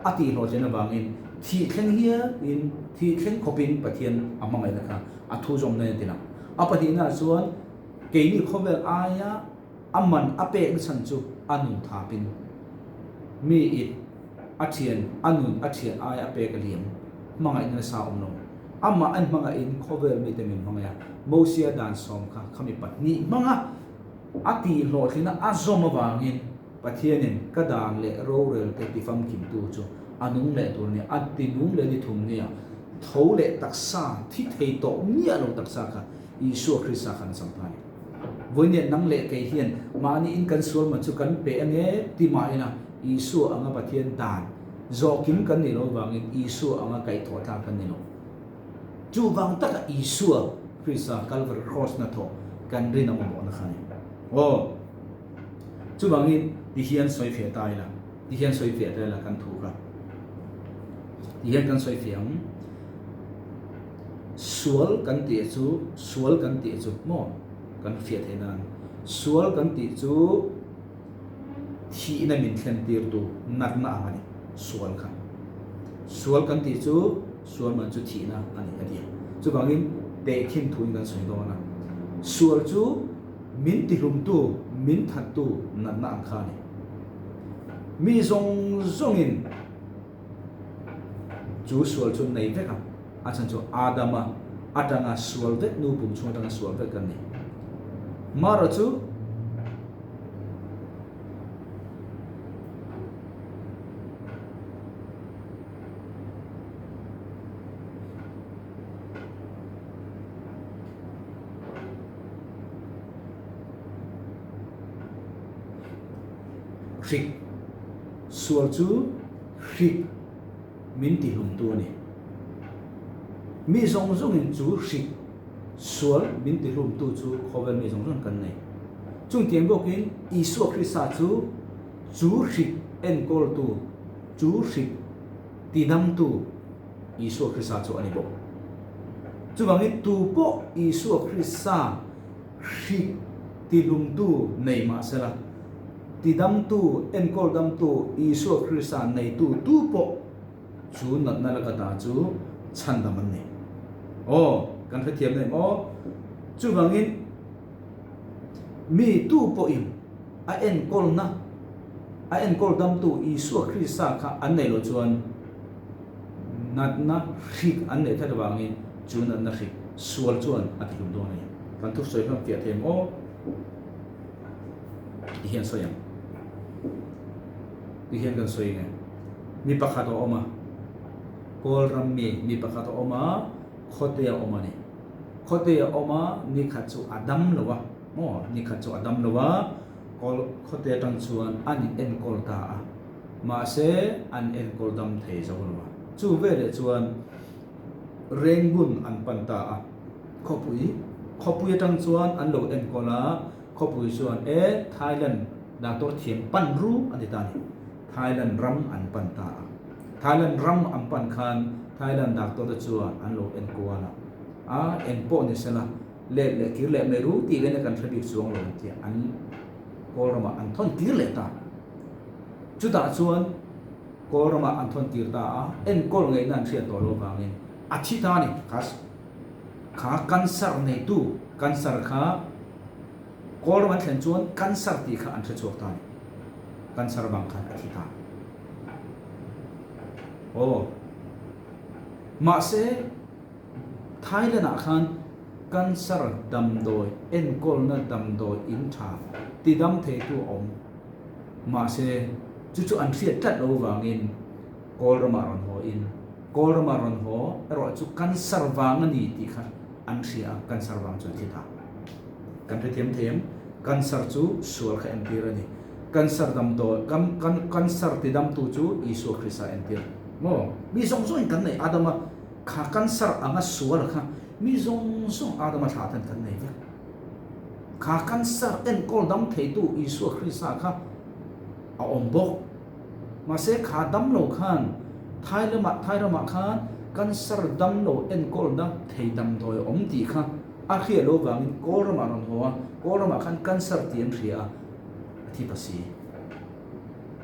a tihhlawhtlin avangin thih thleng hialin thih thleng khawpin Pathian a hmangaihna kha a thu zawm dawn a ti lang. A pahnihnaah chuan keini khawvel aia a man a pekna chhan chu a nun thapin mi it a thian a nun a thian aia a pek a liam hmangaihna nasa awm lo. Amah an hmangaihin khawvel mite min hmangaih a, Mosia dan sawm kha khami pahnih hmanga a tihhlawhtlina a zawm avangin Pathianin ka dan leh rorelte tifamkimtu chu a nung leh tur nia, a tinung leh ni thum nia, tho leh taksa thi thei tawh miah lo taksa kha Isua Krista khan a chang ta a ni. Vawinia nang leh kei hian mahniin kan sual man chu kan pe ange ti mah ila Isua anga Pathian dan Zawhkim kan nih loh vangin Isua anga kaihthawh tlak kan ni lo. Chuvang taka Isua Krista Calvary Cross hnathawh kan rin a mamawhna kha a ni. Aw. Chuvangin ti hian sawi fiah ta ila, ti hian sawi fiah ta ila kan thu kha. Ti hian kan sawi fiah ang. Sual kan tih chu, sual kan tih chu maw kan fiah theih nan. Sual kan tih chu Thihna min thlentirtu natna ang a ni, sual kha. Sual kan tih chu sual man chu thihna a ni a ti a. Chuvangin tehkhin thuin kan sawi dawn a. Sual chu min tihlumtu, min thattu natna ang kha a ni. Mi zawng zawngin Chu sual chu nei vek a, a chhan chu Adama atanga sual vek, nu pum chhung atanga sual vek kan ni. Mara chu hrik sual chu Hrik min tihlumtu a ni. Mi zawng zawngin chu hrik sual min tihlumtu chu khawvel mi zawng zawng kan nei. Chungtiang bawkin Isua Krista chu chu hrik enkawltu, chu hrik tidamtu Isua Krista chu a ni bawk. Chuvangin tupawh Isua Krista hrik tihlumtu nei mahsela, Tidamtu, enkawl damtu, Isua Krista neitu tu pawh chu natna laka ta chu chhandam an ni. Aw, kan hrethiam em aw? Chuvangin, mi tu pawhin a enkawlna, a enkawl damtu Isua Krista kha an neih loh chuan natna hrik an neih tlat avangin chu natna hrik sual chuan a tihlum dawn a ni. Kan thusawi khan fiah thei em aw? Ti hian sawi ang. Ti hian kan sawi nge. Mi pakhat a awm a, Kawl ram mi, mi pakhat a awm a, khawte a awm a ni. Khawte a awm a, nikhat chu a dam lo a, maw? Nikhat chu a dam lo a, kawl khawte atang chuan an in enkawl ta a, mahse an enkawl dam thei zo lo a. Chu veleh chuan Rengun an pan ta a, khawpui khawpui atang chuan an lo enkawl a, khawpui chuan e Thailand doctor thiam pan ru a ni ta a ni. Thailand ram an pan ta a. Thailand ram an pan khan Thailand doctor te chuan an lo enkual a, a eng pawh ni sela let leh kir leh mai ru tih lena kan hre bik chuang lo ang tih an Kawl ramah an thawn tir leh ta. Chutah chuan Kawl ramah an thawn tir ta a, enkawl ngaihna an hriat tawh loh avangin a thi ta a ni. Kha kha cancer neitu cancer kha Kawl ram an thlen chuan cancer tih kha an hre chhuak ta a ni. Cancer vang khan a thi ta. Aw. Mahse, Thailand ah khan cancer damdawi enkawlna damdawi in tha tidam theitu a awm. Mahse, chu chu an hriat tlat lo vangin Kawl ramah rawn haw in, Kawl ramah rawn haw erawh chu cancer vang a ni tih kha an hria a, cancer vang chuan thi ta. Kan hrethiam thei em? Cancer chu sual kha entir a ni. Cancer damdawi, kan kan cancer tidamtu chu Isua Krista entir. Maw? Mi zawng zawngin kan nei Adama kha cancer anga sual kha mi zawng zawng Adama thlah ten kan nei vek. Kha cancer enkawl dam theitu Isua Krista kha a awm bawk. Mahse kha damlo khan Thai lamah Thai ramah khan cancer damlo enkawlna thei damdawi a awm tih kha a hriat lo vangin Kawl ramah a rawn haw a, Kawl ramah khan cancer tih an hria a, a thi pa si.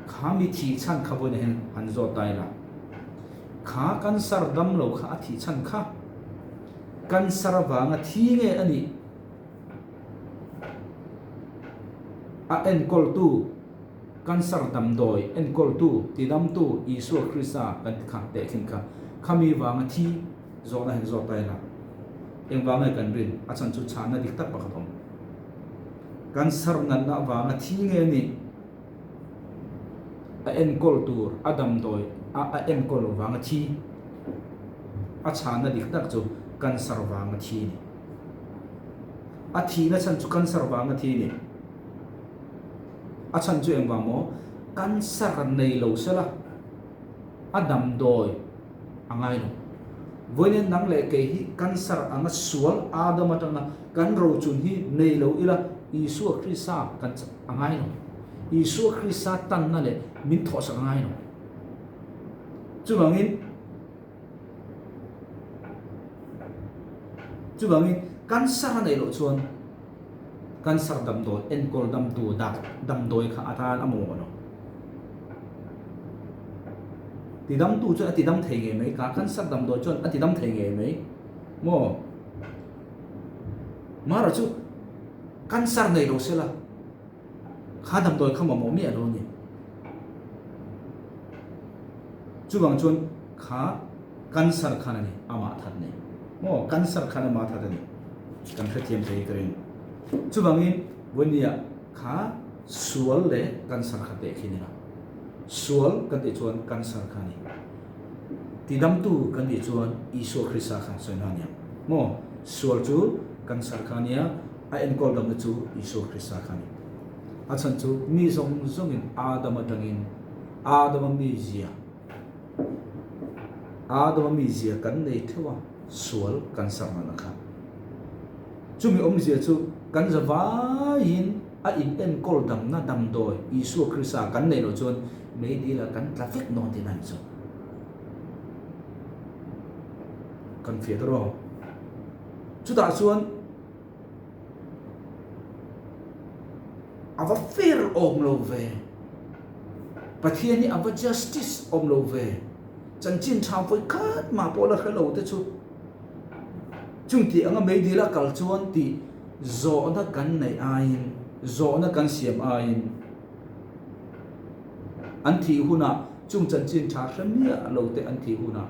Kha mi thih chhan kha vawiin ah hian han zawt ta ila, kha cancer damlo kha a thih chhan kha cancer avanga thi nge a nih? A enkawltu. Cancer damdawi enkawltu, tidamtu Isua Krista kan ti kha tehkhin kha khami vanga thi zawhna hen zawt ta ila engvang nge kan rin a chhan chu chhanna dik tak pakhat awm. Cancer natna vanga thi nge nih a enkawl tur a damdawi a a enkawl vanga thi a chhanna dik tak chu cancer vanga thi a ni. A thihna chhan chu cancer vanga thi a ni. A chhan chu engvang maw? Cancer nei lo sela a damdawi a ngai lo. Vawiin nang leh kei hi cancer anga sual Adam atanga kan rochun hi nei lo ila Isua Krista kan a ngai lo. Isua Krista tanna leh min thawhsak a ngai lo. Chuvangin chuvangin cancer a neih loh chuan Cancer damdawi enkawl damtu dak damdawi kha a tan a mamawh lo. Tidamtu chuan a tidam thei ngei mai, ka cancer damdawi chuan a tidam thei ngei mai maw? Mara chu cancer nei lo sela kha damdawi kha mamawh miah lo a ni. Chuvang chuan kha Cancer khan a ni, amah that ni. Maw, cancer khan amah that a ni. Kan hrethiam thei ka ring. Chuvangin, Vawnia kha sual leh cancer kha teh khi ni lo. Sual kan tih chuan cancer kha a ni. Tidamtu kan tih chuan Isua Krista kha sawi hna a nia. Maw, sual chu cancer kha a nia, a enkawl damna chu Isua Krista kha a ni. A chhan chu mi zawng zawngin Adam atangin Adama mizia, Adama mizia kan nei theuh a, sual kan sarh nana kha. Chumi awmzia chu kan za vaiin a in enkawl damna damdawi Isua Krista kan neih loh chuan meidil ah kan tla vek dawn tihna a ni chu. Kan fiah ta rawh. Chutah chuan A va fair awm lo ve. Pathian hi a va justice awm lo ve. Chanchin tha vawi khat mah pawh la hre lo te chu chung tih anga meidil a kal chuan tih zawhna kan neih aiin, zawhna kan siam aiin an thih hunah chung chanchin tha hre miah lo te an thih hunah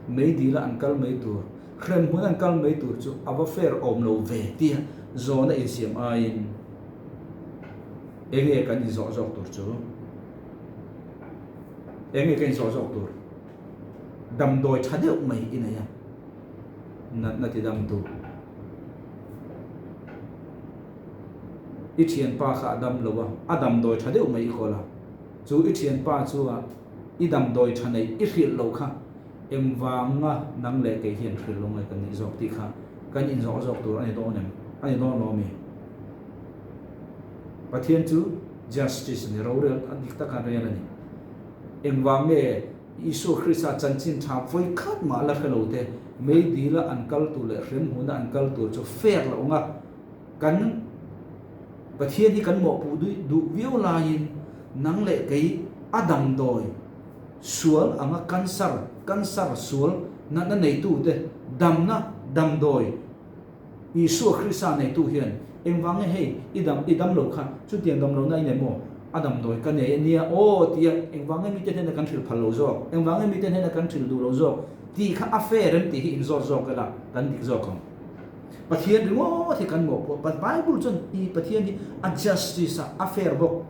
meidil a an kal mai tur. Hrem hmun an kal mai tur chu a va fair awm lo ve tia zawhna insiam aiin enge kan inzawh zawk tur chu? Enge kan inzawh zawk tur? Damdawi tha deuh mai i nei a, natna ti dam tu. I thianpa kha a dam lo a, a damdawi tha deuh mai i kawl a. Chu i thianpa chu a i damdawi tha neih i hrilh loh kha engvanga nang leh kei hian hrilh lo nge kan nih zawk tih kha kan inzawh zawk tur a ni dawn em? A ni dawn lo ami? Pathian chu justice a ni, rorel a dik taka rel a ni. Engvang nge Isua Krista chanchin tha vawi khat mah la hre lo te meidila an kal tur leh hremhmuna an kal tur chu fair loh anga kan Pathian hi kan mawhpuh duh viau laiin nang leh kei a damdawi sual anga cancer, cancer sual natna neitute damna damdawi Isua Krista neitu hian engvang nge hei i dam i dam lo kha chutiang dam lohna i nei maw? A damdawi ka nei a nia aw tia engvang nge mite hnena kan hrilh phal lo zawk? Engvang nge mite hnena kan hrilh duh lo zawk? Tih kha a fair em tih hi inzawt zawk ila kan dik zawk ang. Pathian ringawt hi kan mawhpawh Bible chuan i Pathian hi a justice a, a fair bawk.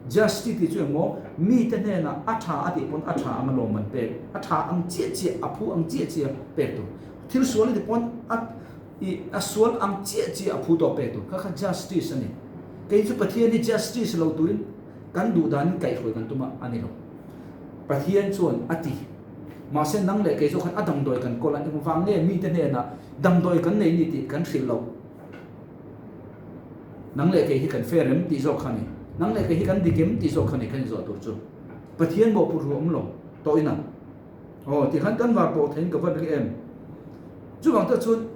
Justice tih chu engmaw mite hnenah a tha a tih pawn a tha ang a lawmman pek, a tha ang chiah chiah, a phu ang chiah chiah pek tur. Thil sual a ti pawn a i a sual ang chiah chiah a phu tawk pek tur. Kha kha justice a ni. Kei chu Pathian hi justice lo turin kan duh danin kaihhruai kan tum a, a ni lo. Pathian chuan a ti. Mahse nang leh kei zawk khan a damdawi kan kawl a, engvang nge mite hnenah damdawi kan nei ni tih kan hrilh loh. Nang leh kei hi kan fair em tih zawk kha a ni. Nang leh kei hi kan dik em tih zawk kha a ni kan inzawh tur chu. Pathian mawhphurh ru awm lo tawh ina. Aw ti khan kan var pawh theiin ka va ring em. Chuvang te chuan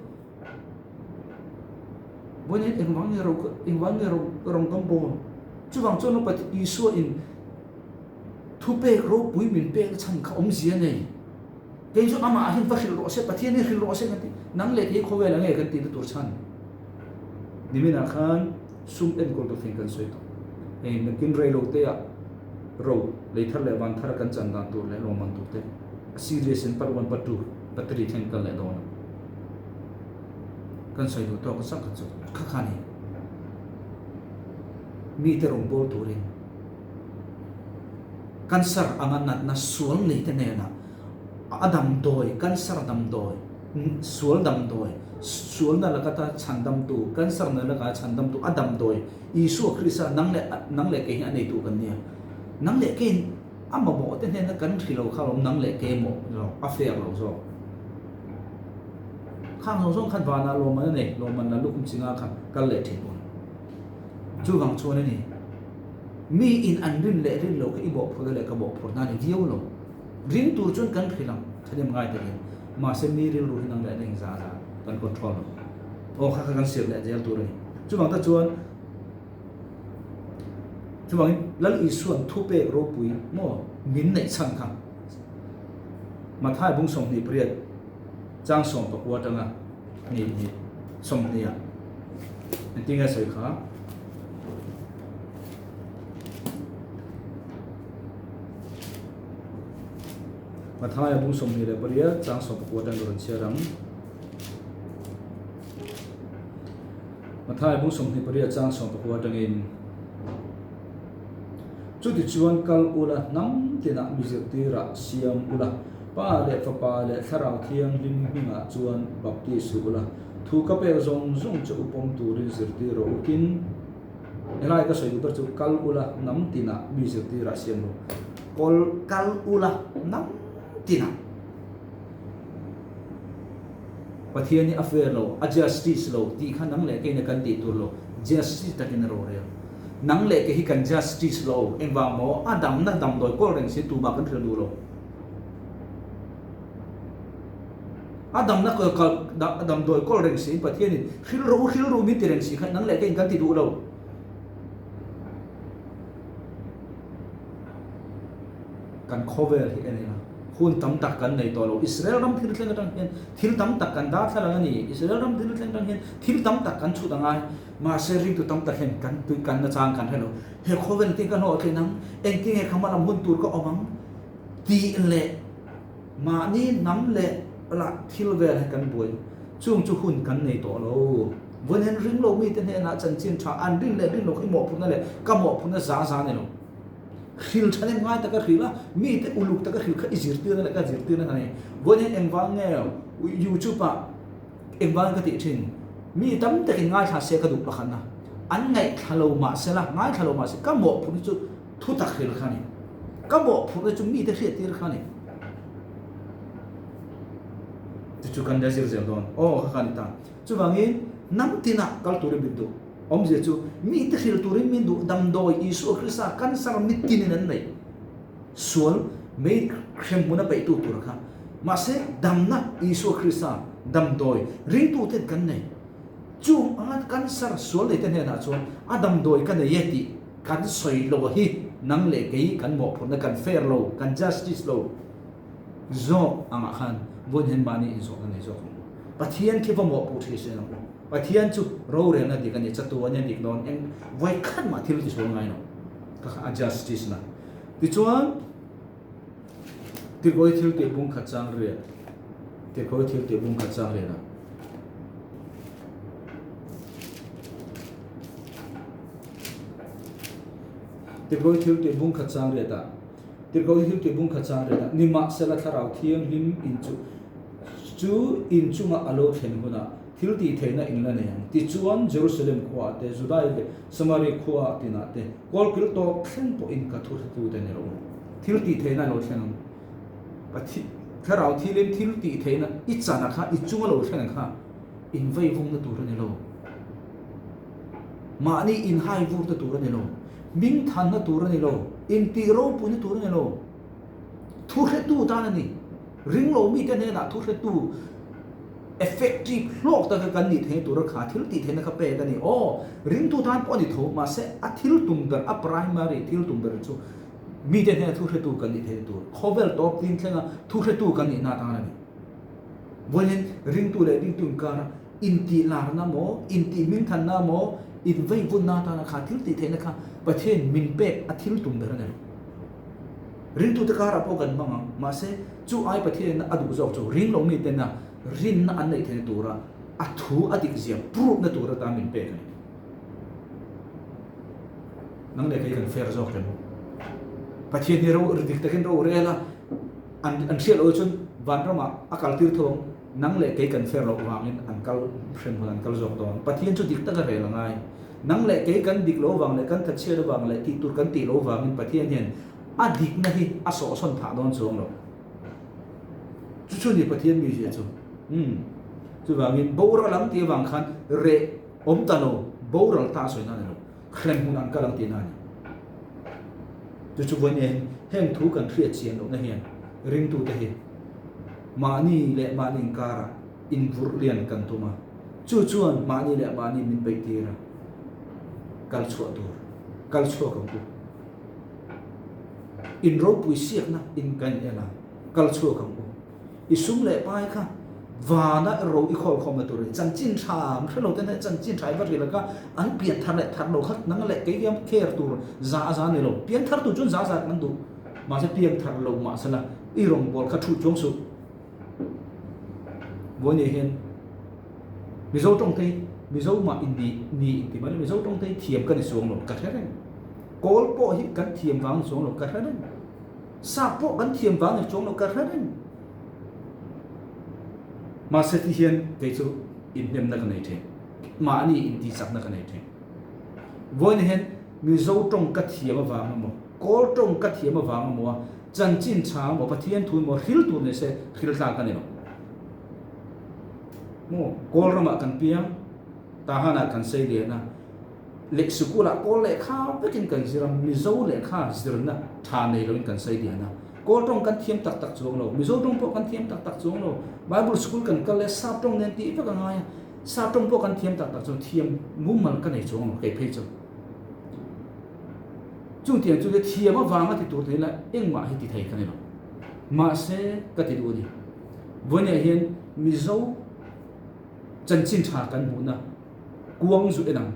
vawiin engvang nge ro engvang nge ro rawng kan bawl. Chuvang chuan Pat Isua in thupek ropui min pek na chhan kha awmzia nei. Kei chu amah hian va hrilh rawh se, Pathian hi hrilh rawh se kan ti. Nang leh kei khawvel ang nge kan tihna tur chhan. Niminah khan sum enkawl tur thing kan sawi tawh. Hei nakin reilo te ah ro lei thar leh van thar kan chan dan tur leh lawmman tur te a serious in part one part two part three thleng kal leh dawn a. Kan sawi duh tawk zak chu kha kha ni. Mite rawngbâwl turin cancer anga natna sual nei te hnenah a damdawi, cancer damdawi, sual damdawi, sualna laka ta chhandamtu, cancer na laka chhandamtu a damdawi Isua Krista nang leh nang leh kei hi a neitu kan nia. Nang leh keiin a mamawh te hnena kan hri lo kha lawm nang leh kei maw lo a fair lo zawk. Khang zawng zawng khan vanah lawmman a nei, lawmman la lukhum chinga kha kal leh thin pawn. Chuvang chuan a ni, mi in an rin leh rin lo kha i mawhphurhna leh ka mawhphurhna a ni viau lo. Ring tur chuan kan hrilh ang, thahnem ngai takin. Mahse mi rilru hi nang leh na engzah zah kan control lo. Aw kha kha kan sir leh zel tur a ni. Chuvang te chuan chuvangin Lal Isua'n thupek ropui maw min neih chhan kha Mathai bung 28 chang 19 atanga ni ni 20 ah engtin nge sawi kha? Mathaia bung 28 chang 19 atang ka rawn chhiar ang. Mathaia bung 28 chang 19 atangin Chutichuan kal ula hnam tinah mi zirtirah siam ula, Pa leh Fapa leh Thlarau Thianghlim hmingah chuan baptis ru ula, thu ka pek zawng zawng che u pawm turin zirtir rawh u tin, Helai ka sawi duh ber chu kal ula hnam tinah mi zirtirah siam ru. Kawl kal ula hnam tinah. Pathian hi a fair lo, a justice lo tih kha nang leh keiin a kan tih tur lo, justice takin a rorel. Nang leh kei hi kan justice lo, engvang maw a damna damdawi kawl reng si tumah kan hrilh duh lo. A damna damdawi kawl reng siin Pathianin hrilh rawh u, hrilh ru min ti reng si kha nang leh keiin kan ti duh lo. Kan khawvel hi en ila hun tam tak kan nei tawh lo. Israel ram thil thleng atang hian thil tam tak kan dar thla lang a ni. Israel ram thil thleng atang hian thil tam tak kan chhut a ngai. Mahse ringtu tam tak hian kan tui kan na chang kan hre lo. He khawvel engtin ka hlawh thin ang? Engtin nge ka hmalam hun tur ka awm ang? Tih leh mahni hnam leh lah thil vel hi kan buai. Chung chu hun kan nei tawh lo. Vawiin hian ring lo mite hnenah chanchin tha an rin leh rin lo khi mawhphurhna leh ka mawhphurhna za za a ni lo. Hril tha nem ngai taka hril a, mite uluk taka hril kha i zirtirna leh ka zirtirna kha a ni. Vawiin hian engvang nge YouTube ah engvang ka tih thin? Mi tam takin ngaithla se ka duh pakhatna. An ngaihthla lo mahsela, ngaithla lo mahse ka mawhphurhna chu thutak hril kha a ni. Ka mawhphurhna chu mite hriattir kha a ni. Chu chu kan la zir zel dawn. Aw kha kha a ni ta. Chuvangin hnam tinah kal turin min duh. Awmzia chu mite hril turin min duh damdawi Isua Krista cancer mitinin an nei. Sual mei hrem hmun a peihtu tur kha. Mahse damna Isua Krista damdawi ringtuten kan nei. Chung anga cancer sual neite hnenah chuan a damdawi ka nei e tih kan sawi lo hi nang leh kei kan mawhphurhna kan fair lo, kan justice lo zawk angah khan vawiin hian mahni inzawhna nei zawk ang u. Pathian khi va mawhpuh thei sin ang u. Pathian chu rorelna dik a ni, chatuan hi a dik dawn eng vawikhat mah thil tisual ngai lo. Kha kha a justice na. Tichuan Tikawi thil tih bung khat chang riat Tikawi thil tih bung khat chang riat a. Tikawi thil tih bung khat chang riat a. Tikawi thil tih bung khat chang riat a. Nimahsela thlarau thianghlim in chu chu in chungah a lo thlen hunah thil tih theihna in la nei ang. Tichuan Jerusalem khuaah te, Judai leh Samari khua tinah te, Kawlkil tawp thleng pawhin ka thuhretute ni rawh u. Thil tih theihna a lo thleng ang. Pathian Thlarau thilin thil tih theihna i chana kha, i chunga lo thleng kha inveivungna tur a ni lo. Mahni inhaivurna tur a ni lo. Hmingthanna tur a ni lo. Intih ropuina tur a ni lo. Thuhretu tan a ni. Ringlo mite hnenah thuhretu effective hlawk taka kan nih theihna tura kha thil tih theihna kha pek a ni. Aw, ringtu tan pawh a ni tho, mahse a thil tum ber, a primary thil tum ber chu mite hnena thuhretu kan nih theihna tur, khawvel tawp tin thlenga thuhretu kan nihna atan a ni. Vawiin ringtu leh ringtu inkara intih larna maw, intih hmingthanna maw, inveivunna atana kha thil tih theihna kha Pathian min pek a thil tum ber a ni lo. Ringtute karah pawh kan hmang ang, mahse chu ai Pathianina a duh zawk chu ring lo mitena rinna an neih theihna tura a thu a dik zia prove-na tur atan min pek a ni. Nang leh kei kan fair zawk em? Pathian hi ro dik takin ro rel a, an an hriat loh chuan vanramah a kaltir tho ang, nang leh kei kan fair loh vangin an kal hremhmun an kal zawk dawn. Pathian chu dik taka rel a ngai. Nang leh kei kan dik lo vang leh kan thatchhiat avang leh tih tur kan tih lo vangin Pathian hian a dikna hi a sawhsawn phah dawn chuang lo. Chu chu ni Pathian mizia chu. Umm. Chuvangin boral ang tih avang khan reh awm ta lo, boral ta a sawi na a ni lo. Hrem hmun an kal ang tihna a ni. Chu chu vawiin hian heng thu kan hriat chian lohna hian ringtute hi mahni leh mahni inkarah invurh lian kan tum a, chu chuan mahni leh mahni min beih tir a, kal chhuah tur, kal chhuak ang u. In ropui siakna in kan en a, kal chhuak ang u. I sum leh pai kha vana ro i khawl khawmna tur a ni. Chanchin tha, hre lo ten chanchin tha i va ri laka an pian thar leh thar lo kha nang leh kei hian care tur za a za ni lo. Pian thar tur chuan za a za kan duh. Mahse pian thar lo mahsela i rawngbâwl kha thu chuang suh. Vawiin hian Mizo tawng te hi Mizo mah in ni ni in ti mai lo Mizo tawng te hi thiam ka ni chuang lo ka hre reng. Kawl pawh hi kan thiam vang ni chuang lo ka hre reng. Sap pawh kan thiam vang ni chuang lo ka hre reng. Mahse ti hian kei chu inhnemna ka nei thin. Mahni intihchakna ka nei thin. Vawiin hian Mizo tawng ka thiam avang emaw, Kawl tawng ka thiam avang emaw a Chanchin tha maw Pathian thu maw hril tur ni se hril tlak a ni lo. Maw Kawl ramah kan piang, Tahanah kan sei lian a, leh sikulah Kawl lehkha vekin kan zir a, Mizo lehkha zirna tha nei loin kan sei lian a. Kawl tawng kan thiam tak tak chuang lo, Mizo tawng pawh kan thiam tak tak chuang lo. Bible school kan kal leh Sap tawng nen tih vek a ngai a, Sap tawng pawh kan thiam tak tak chuang, thiam mumal ka nei chuang lo kei phei chu. Chutiang chu thiam avanga ti tur thei la engmah hi ti thei ka ni lo. Mahse ka ti duh a ni. Vawiinah hian Mizo chanchin tha kan hmuhna kuang zu en ang.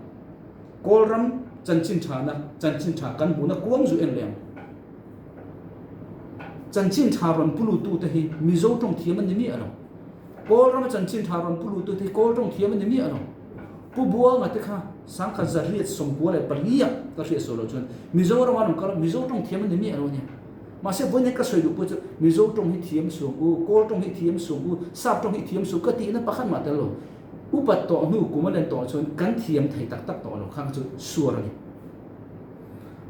Kawlram chanchin thana chanchin tha kan hmuhna kuang zu en leh ang. Chanchin tha rawn pu lutute hi Mizo tawng thiam an ni miah lo. Kawlrama chanchin tha rawn pu lutute hi Kawl tawng thiam an ni miah lo. Pu Buanga te kha sangkhat 994 ah ka hriat sual loh chuan Mizoram a rawn kal a, Mizo tawng thiam an ni miah lo a nia. Mahse vawiin hian ka sawi duh pawh chu Mizo tawng hi thiam suang u, Kawl tawng hi thiam suang u, Sap tawng hi thiam suang ka tihna pakhat mah tel lo. Upat tawh hnu kum a len tawh chuan kan thiam thei tak tak tawh lo kha kha chu suar a ni.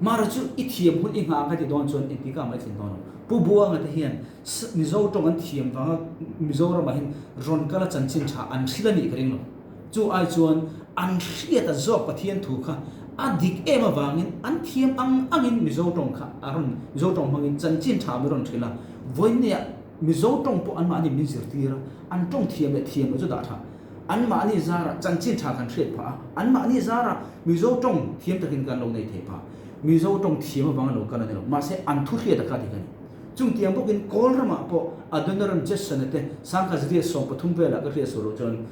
Mara chu i thiam hun i nghah ang ka ti dawn chuan engtikah mah i tlin dawn lo. Pu Buanga te hian Mizo tawng an thiam vanga Mizoramah hian rawn kal a chanchin tha an hrilh a nih ka ring lo. Chu ai chuan an hriat a zawk Pathian thu kha a dik em avangin an thiam ang angin Mizo tawng kha a rawn Mizo tawng hmangin chanchin tha min rawn hrilh a, vawinia Mizo tawng pawh anmahni min zirtir a, an tawng thiam leh thiam loh chu dah tha. Anmahni zarah chanchin tha kan hriat phah a, anmahni zarah Mizo tawng thiam takin kan lo nei thei phah. Mizo tawng thiam avanga lo kal a ni lo, mahse an thu hriat a kha dik a ni. Chung tiang bawkin Kawl ramah pawh Adoniram Judson-a te Sangkazria 13 velah ka hriat sual loh chuan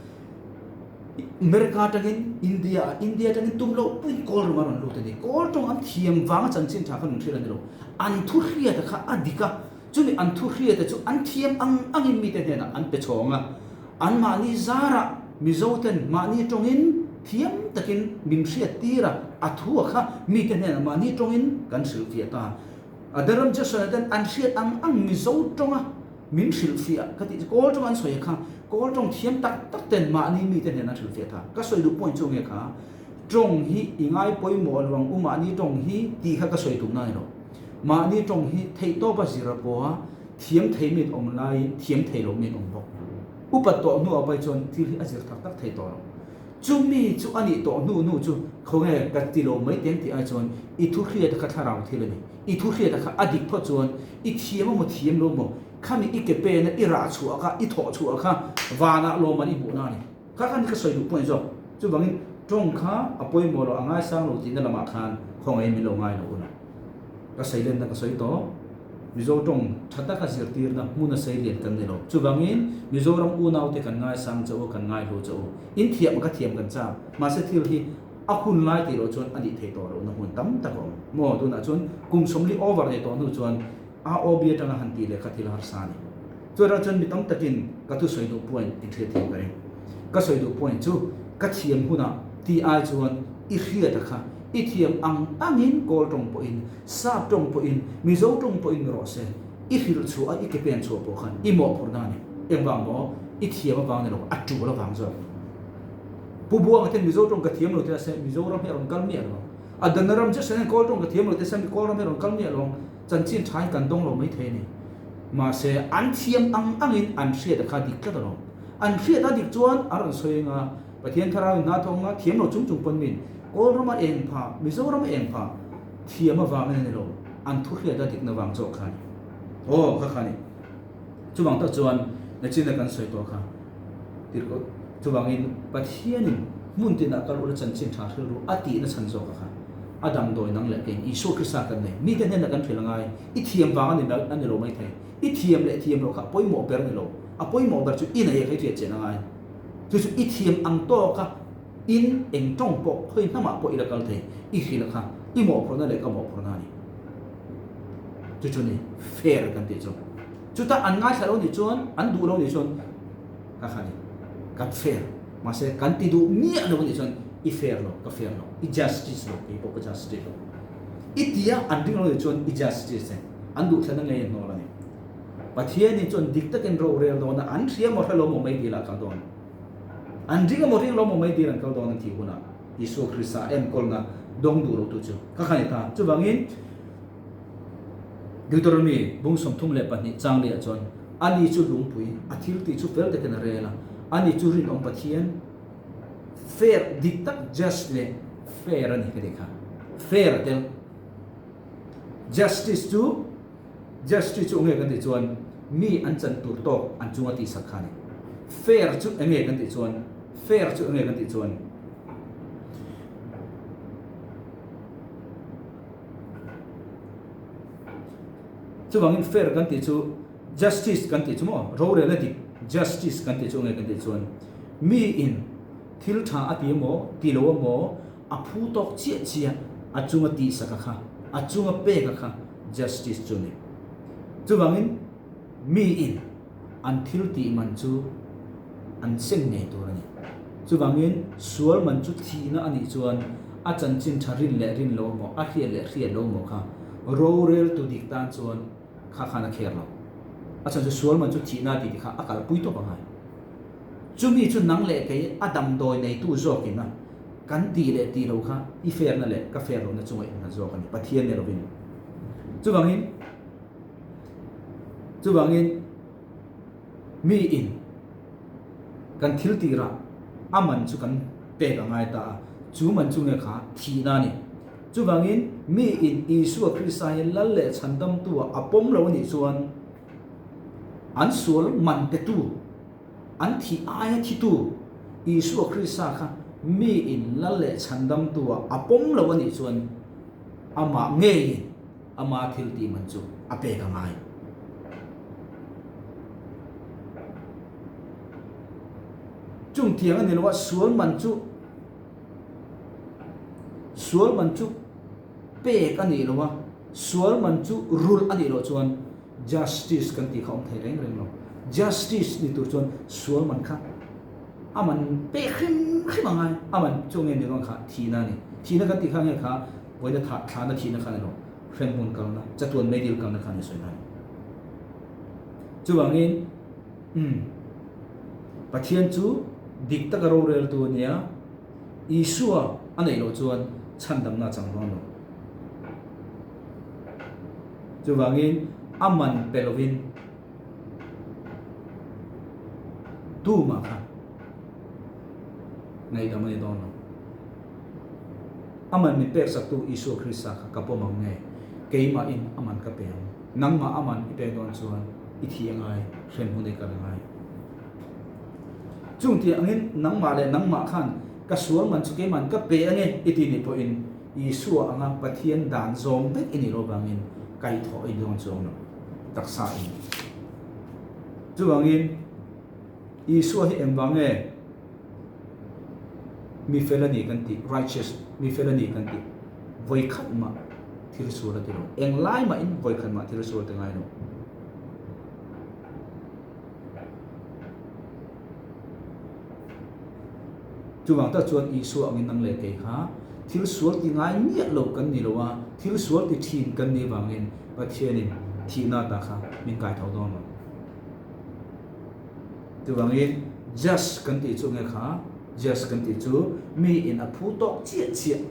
America atangin India ah, India atangin tum loh puiin Kawl ram a rawn lut a ni. Kawl tawng an thiam vanga chanchin tha kha min hrilh a ni lo. An thu hriata kha a dik a, chumi an thu hriata chu an thiam ang angin mite hnenah an pe chhawng a. Anmahni zarah Mizo ten mahni tawngin thiam takin min hriat tir a, a thu a kha mite hnenah mahni tawngin kan hrilhfiah ta. Adaram Jason-a ten an hriat ang ang Mizo tawnga Min hrilhfiah ka tih chu Kawl tawng an sawi a kha, Kawl tawng thiam tak tak ten mahni mite hnena hrilhfiah tha. Ka sawi duh point chu nge kha, tawng hi i ngai pawimawh lo ang u mahni tawng hi tih kha ka sawi tumna a ni lo. Mahni tawng hi theihtawpa zir a pawha thiam thei mi an awm laiin thiam thei lo mi an awm bawk. Upat tawh hnuah pawh hi chuan thil hi a zir tak tak thei tawh lo. Chumi chu a nih tawh hnu hnu chu khawnge ka ti lo mai teng tih ai chuan i thu hriat kha thlarau thil a ni. I thu hriat kha a dik phawt chuan i thiam emaw thiam lo maw khami i ke pena i rah chhuah kha i thawh chhuah kha vanah lawmman i hmuhna a ni. Kha khan ka sawi duh pawh a ni zawk. Chuvangin tawng kha a pawimawh lo a ngaisang lo tihna lamah khan khawngaih min lo ngai lo ula. Ka sawi lenna ka sawi tawh. Mizo tawng tha taka zirtirna hmuna sei lian kan ni lo. Chuvangin Mizoram unaute kan ngaisang che u, kan ngaihlu che u. In thiam ka thiam kan chak. Mahse thil hi a hun lai tih loh chuan a nih theih tawh lohna hmun tam tak a awm. Maw tunah chuan kum 40 over nei tawh hnu chuan AOB atanga han tih leh kha thil harsa a ni. Chuan chuan mi tam takin ka thusawi duh point in hriat thiam ka ring. Ka sawi duh point chu ka thiam hunah tih ai chuan i hriat a kha i thiam ang angin Kawl tawng pawhin, Sap tawng pawhin, Mizo tawng pawhin rawh se, i hrilh chhuah a i ke pen chhuah pawh khan i mawhphurhna a ni. Engvang maw? I thiam avang ni lo, a tul avang zawk. Pu Buanga ten Mizo tawng ka thiam lo teh se Mizoram hi a rawn kal miah lo ang. A dana ram chu sawn hian Kawl tawng ka thiam lo teh se Kawl ram hi a rawn kal miah lo ang. Chanchin tha hi kan dawng lo mai thei a ni. Mahse, an thiam ang angin an hriat a kha dik tlat alawm. An hriat a dik chuan a rawn sawi anga Pathian Thlarau in hna thawng a thiam lo chung chung pawn min Kawl rama eng pha, Mizoram a eng pha thiam avangin a ni lo, an thu hriat a dikna vang zawk kha a ni. Aw, kha kha a ni. Chuvang tak chuan nachina kan sawi tawh kha tirhkoh chuvangin Pathianin hmun tinah kal ula chanchin tha hrilh ru a tihna chhan zawk a kha a damdawi nang leh keiin Isua Krista kan nei. Mite hnenah kan hrilh a ngai. I thiam vang a ni a ni lo mai thei. I thiam leh thiam loh kha a pawimawh ber a ni lo. A pawimawh ber chu i nei a kha i hriat chian a ngai. Chu chu i thiam ang tawka in eng tawng pawh khawi hnamah pawh i la kal thei. I hrilh a kha i mawhphurhna leh ka mawhphurhna a ni. Chu chu ni fair kan tih chu. Chuta an ngaithla lo nih chuan, an duh lo nih chuan ka kha ni, kan fair. Mahse kan ti duh miah lo nih chuan i fair lo, ka fair lo, i justice lo, kei pawh ka justice lo. I tia an ring lo nih chuan i justice e, an duh thlenna ngei an hnawl a ni. Pathianin chuan dik takin rorel dawn a, an hria maw hre lo maw mai dil ah kal dawn. An ring emaw ring lo maw mai dil an kal dawn an tih hunah Isua Krista enkawlna dawng duh lo tu chu ka kha ni ta. Chuvangin Deuteronomy bung 32 chang leh ah chuan ani chu lungpui a thil tih chu fel takin a rel a, ani chu rinawm Pathian fair dik tak just leh fair a ni ka tih kha. Fair a tel. Justice chu Justice chu enge kan tih chuan mi an chan tur tawk an chunga tihsak kha a ni. Fair chu enge kan tih chuan fair chu enge kan tih chuan chuvangin fair kan tih chu justice kan tih chu maw rorelna dik justice kan tih chu enge kan tih chuan mi in thil tha a ti emaw ti lo emaw a phu tawk chiah chiah a chunga tihsak a kha a chunga pek a kha justice chu a ni. Chuvangin mi in an thil tih man chu an seng ngei tur a ni. Chuvangin sual man chu thihna a nih chuan a chanchin tha rin leh rin lo maw, a hriat leh hriat lo maw kha roreltu dik tan chuan. Kha khan a kher lo. A chhan chu sual man chu thihna tih te kha a kalpui tawp a ngai. Chumi chu nang leh kei a damdawi neitu zawkin a kan tih leh tih lo kha i ferna leh ka fer lohna chunga innghat zawk a ni, Pathian ni lovin. Chuvangin, chuvangin mi in kan thil tirah a man chu kan pek a ngai ta a, chu man chu nge kha thihna a ni. Chuvangin mi in Isua Krista hi Lal leh Chhandamtu ah a pawm lo a nih chuan an sual man petu, an thih aia thitu Isua Krista kha mi in Lal leh Chhandamtu ah a pawm lo a nih chuan amah ngeiin ama thil tih man chu a pek a ngai. Chung tiang a ni lo a, sual man chu Sual man chu pek a nih lo a, sual man chu rulh a nih loh chuan justice kan tih kha awm thei reng reng lo. Justice ni tur chuan sual man kha a man pek hrim hrim a ngai. A man chu nge ni dawn kha thihna a ni. Thihna kan tih kha nge kha vawiina thah thlahna thihna kha a ni lo. Hremhmun kalna, chatuan meidil kalna kha a ni sawi na a ni. Chuvangin umm Pathian chu dik taka roreltu a nia. Isua a neih loh chuan chhandamna a chang dawn lo. Chuvangin a man pe lovin tumah kha ngaihdam a ni dawn lo. A man min peksaktu Isua Krista kha ka pawm ang nge? Keimahin a man ka pe ang. Nangmah a man i pek dawn chuan i thih a ngai, hremhmun i kal a ngai. Chung tih angin nangmah leh nangmah khan ka sual man chu keiman ka pe ange i ti nih pawhin Isua anga Pathian dan zawng vek i nih loh vangin kaihthawh i dawn chuang lo taksa in. Chuvangin Isua hi engvang nge mi fel a ni kan tih, righteous, mi fel a ni kan tih vawikhat mah thil sual a ti lo. Englai mahin vawikhat mah thil sual ti ngai lo. Chuvang tak chuan Isua angin nang leh kei kha thil sual ti ngai miah lo kan ni lo a, thil sual ti thin kan nih vangin Pathianin thihna ta kha min kai tho dawn lo. Chuvangin just kan tih chu nge kha? Just kan tih chu mi in a phu tawk chiah chiah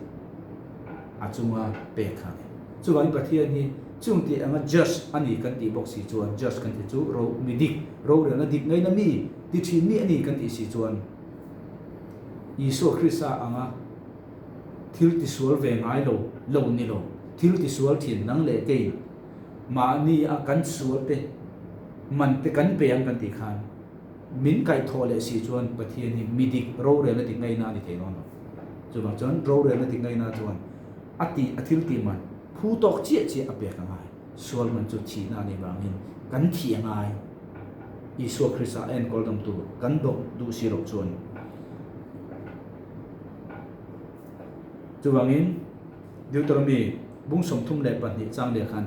a chunga pek kha a ni. Chuvangin Pathian hi chung tih anga just a ni kan tih bawk si chuan just kan tih chu ro mi dik, rorelna dik ngaina mi, ti thin mi a ni kan tih si chuan Isua Krista anga thil tisual ve ngai lo lo ni lo, thil tisual thin nang leh kei mahni a kan sual te man te kan pe ang kan tih khan min kaihthawh leh si chuan Pathian hi mi dik, rorelna dik ngaina a ni thei dawn lo. Chuvang chuan rorelna dik ngaina chuan A tih, a thil tih man phu tawk chiah chiah a pek a ngai. Sual man chu thihna a nih vangin kan thih a ngai. Isua Krista a enkawl dam tur kan dawk duh si loh chuan. Chuvangin Deuteronomy bung 32 chang leh khan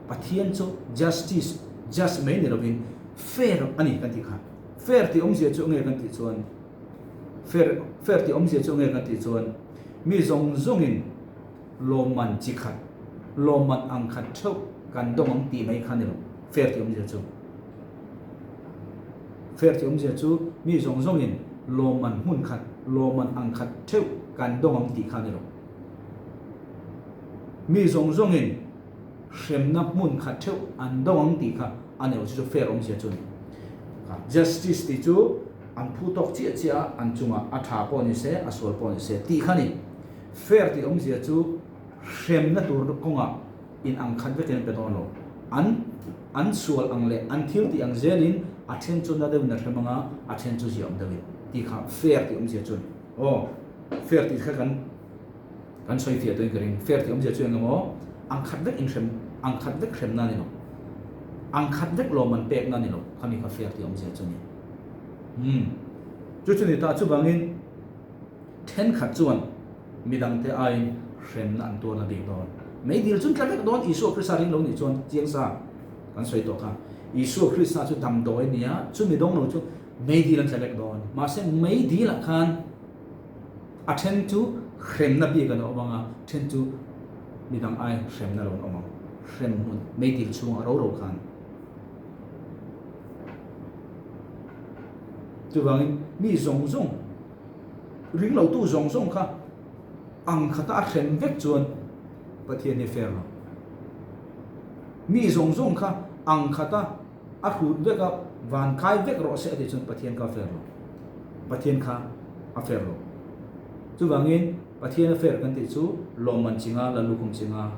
Pathian chu justice, just mai ni lovin fair a ni kan tih kha. Fair tih awmzia chu enge kan tih chuan Fair, fair tih awmzia chu enge kan tih chuan mi zawng zawngin lawmman chi khat, lawmman ang khat theuh kan dawng ang tih mai kha ni lo, fair tih awmzia chu. Fair tih awmzia chu mi zawng zawngin lawmman hmun khat, lawmman ang khat theuh kan dawng ang tih kha ni lo. Mi zawng zawngin hremna hmun khat theuh an dawng ang tih kha a ni lo, chu chu fair awmzia chu a ni. Justice tih chu an phu tawk chiah chiah a, an chungah a tha pawh ni se, a sual pawh ni se tih kha a ni. Fair tih awmzia chu hremna tur kawngah in ang khat vekin an pe dawn lo. An an sual ang leh an thil tih ang zelin a then chu na deuhin a hrem ang a, a then chu ziah awm deuhin tih kha fair tih awmzia chu a ni. Aw, fair tih kha kan Kan sawi fiah tuin ka ring. Fair tih awmzia chu eng emaw ang khat vek inhrem, ang khat vek hremna a ni lo. Ang khat vek lawm an pekna a ni lo. Khami kha fair tih awmzia chu a ni. Umm. Chu chu ni ta chuvangin thenkhat chuan midangte aiin hremna an tuarna bik dawn. Meidil chu an tla vek dawn Isua Krista ring lo nih chuan chiang sa kan sawi tawh kha. Isua Krista chu damdawi a ni a, chumi dawng lo chu meidil an tla vek dawn. Mahse meidilah khan A then chu hremna bik an awm ang a, then chu midang ai hremna lo an awm ang. Hremhmun meidil chhung a ro ro khan. Chuvangin mi zawng zawng, ringlotu zawng zawng kha ang khata a hrem vek chuan Pathian hi fair lo. Mi zawng zawng kha ang khata a hrut vek a, van kai vek rawh se a tih chuan Pathian kha a fair lo. Pathian kha a fair lo. Chuvangin Pathian a fair kan tih chu lawmman chinga Lallukhum chinga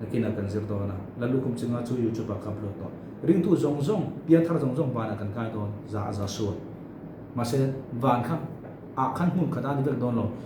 nakinah kan zir dawn a. Lallukhum chinga chu YouTube ah ka upload tawh. Ringtu zawng zawng, piangthar zawng zawng vanah kan kai dawn, za a za sure. Mahse van kha ah khan hmun khat a ni vek dawn lo.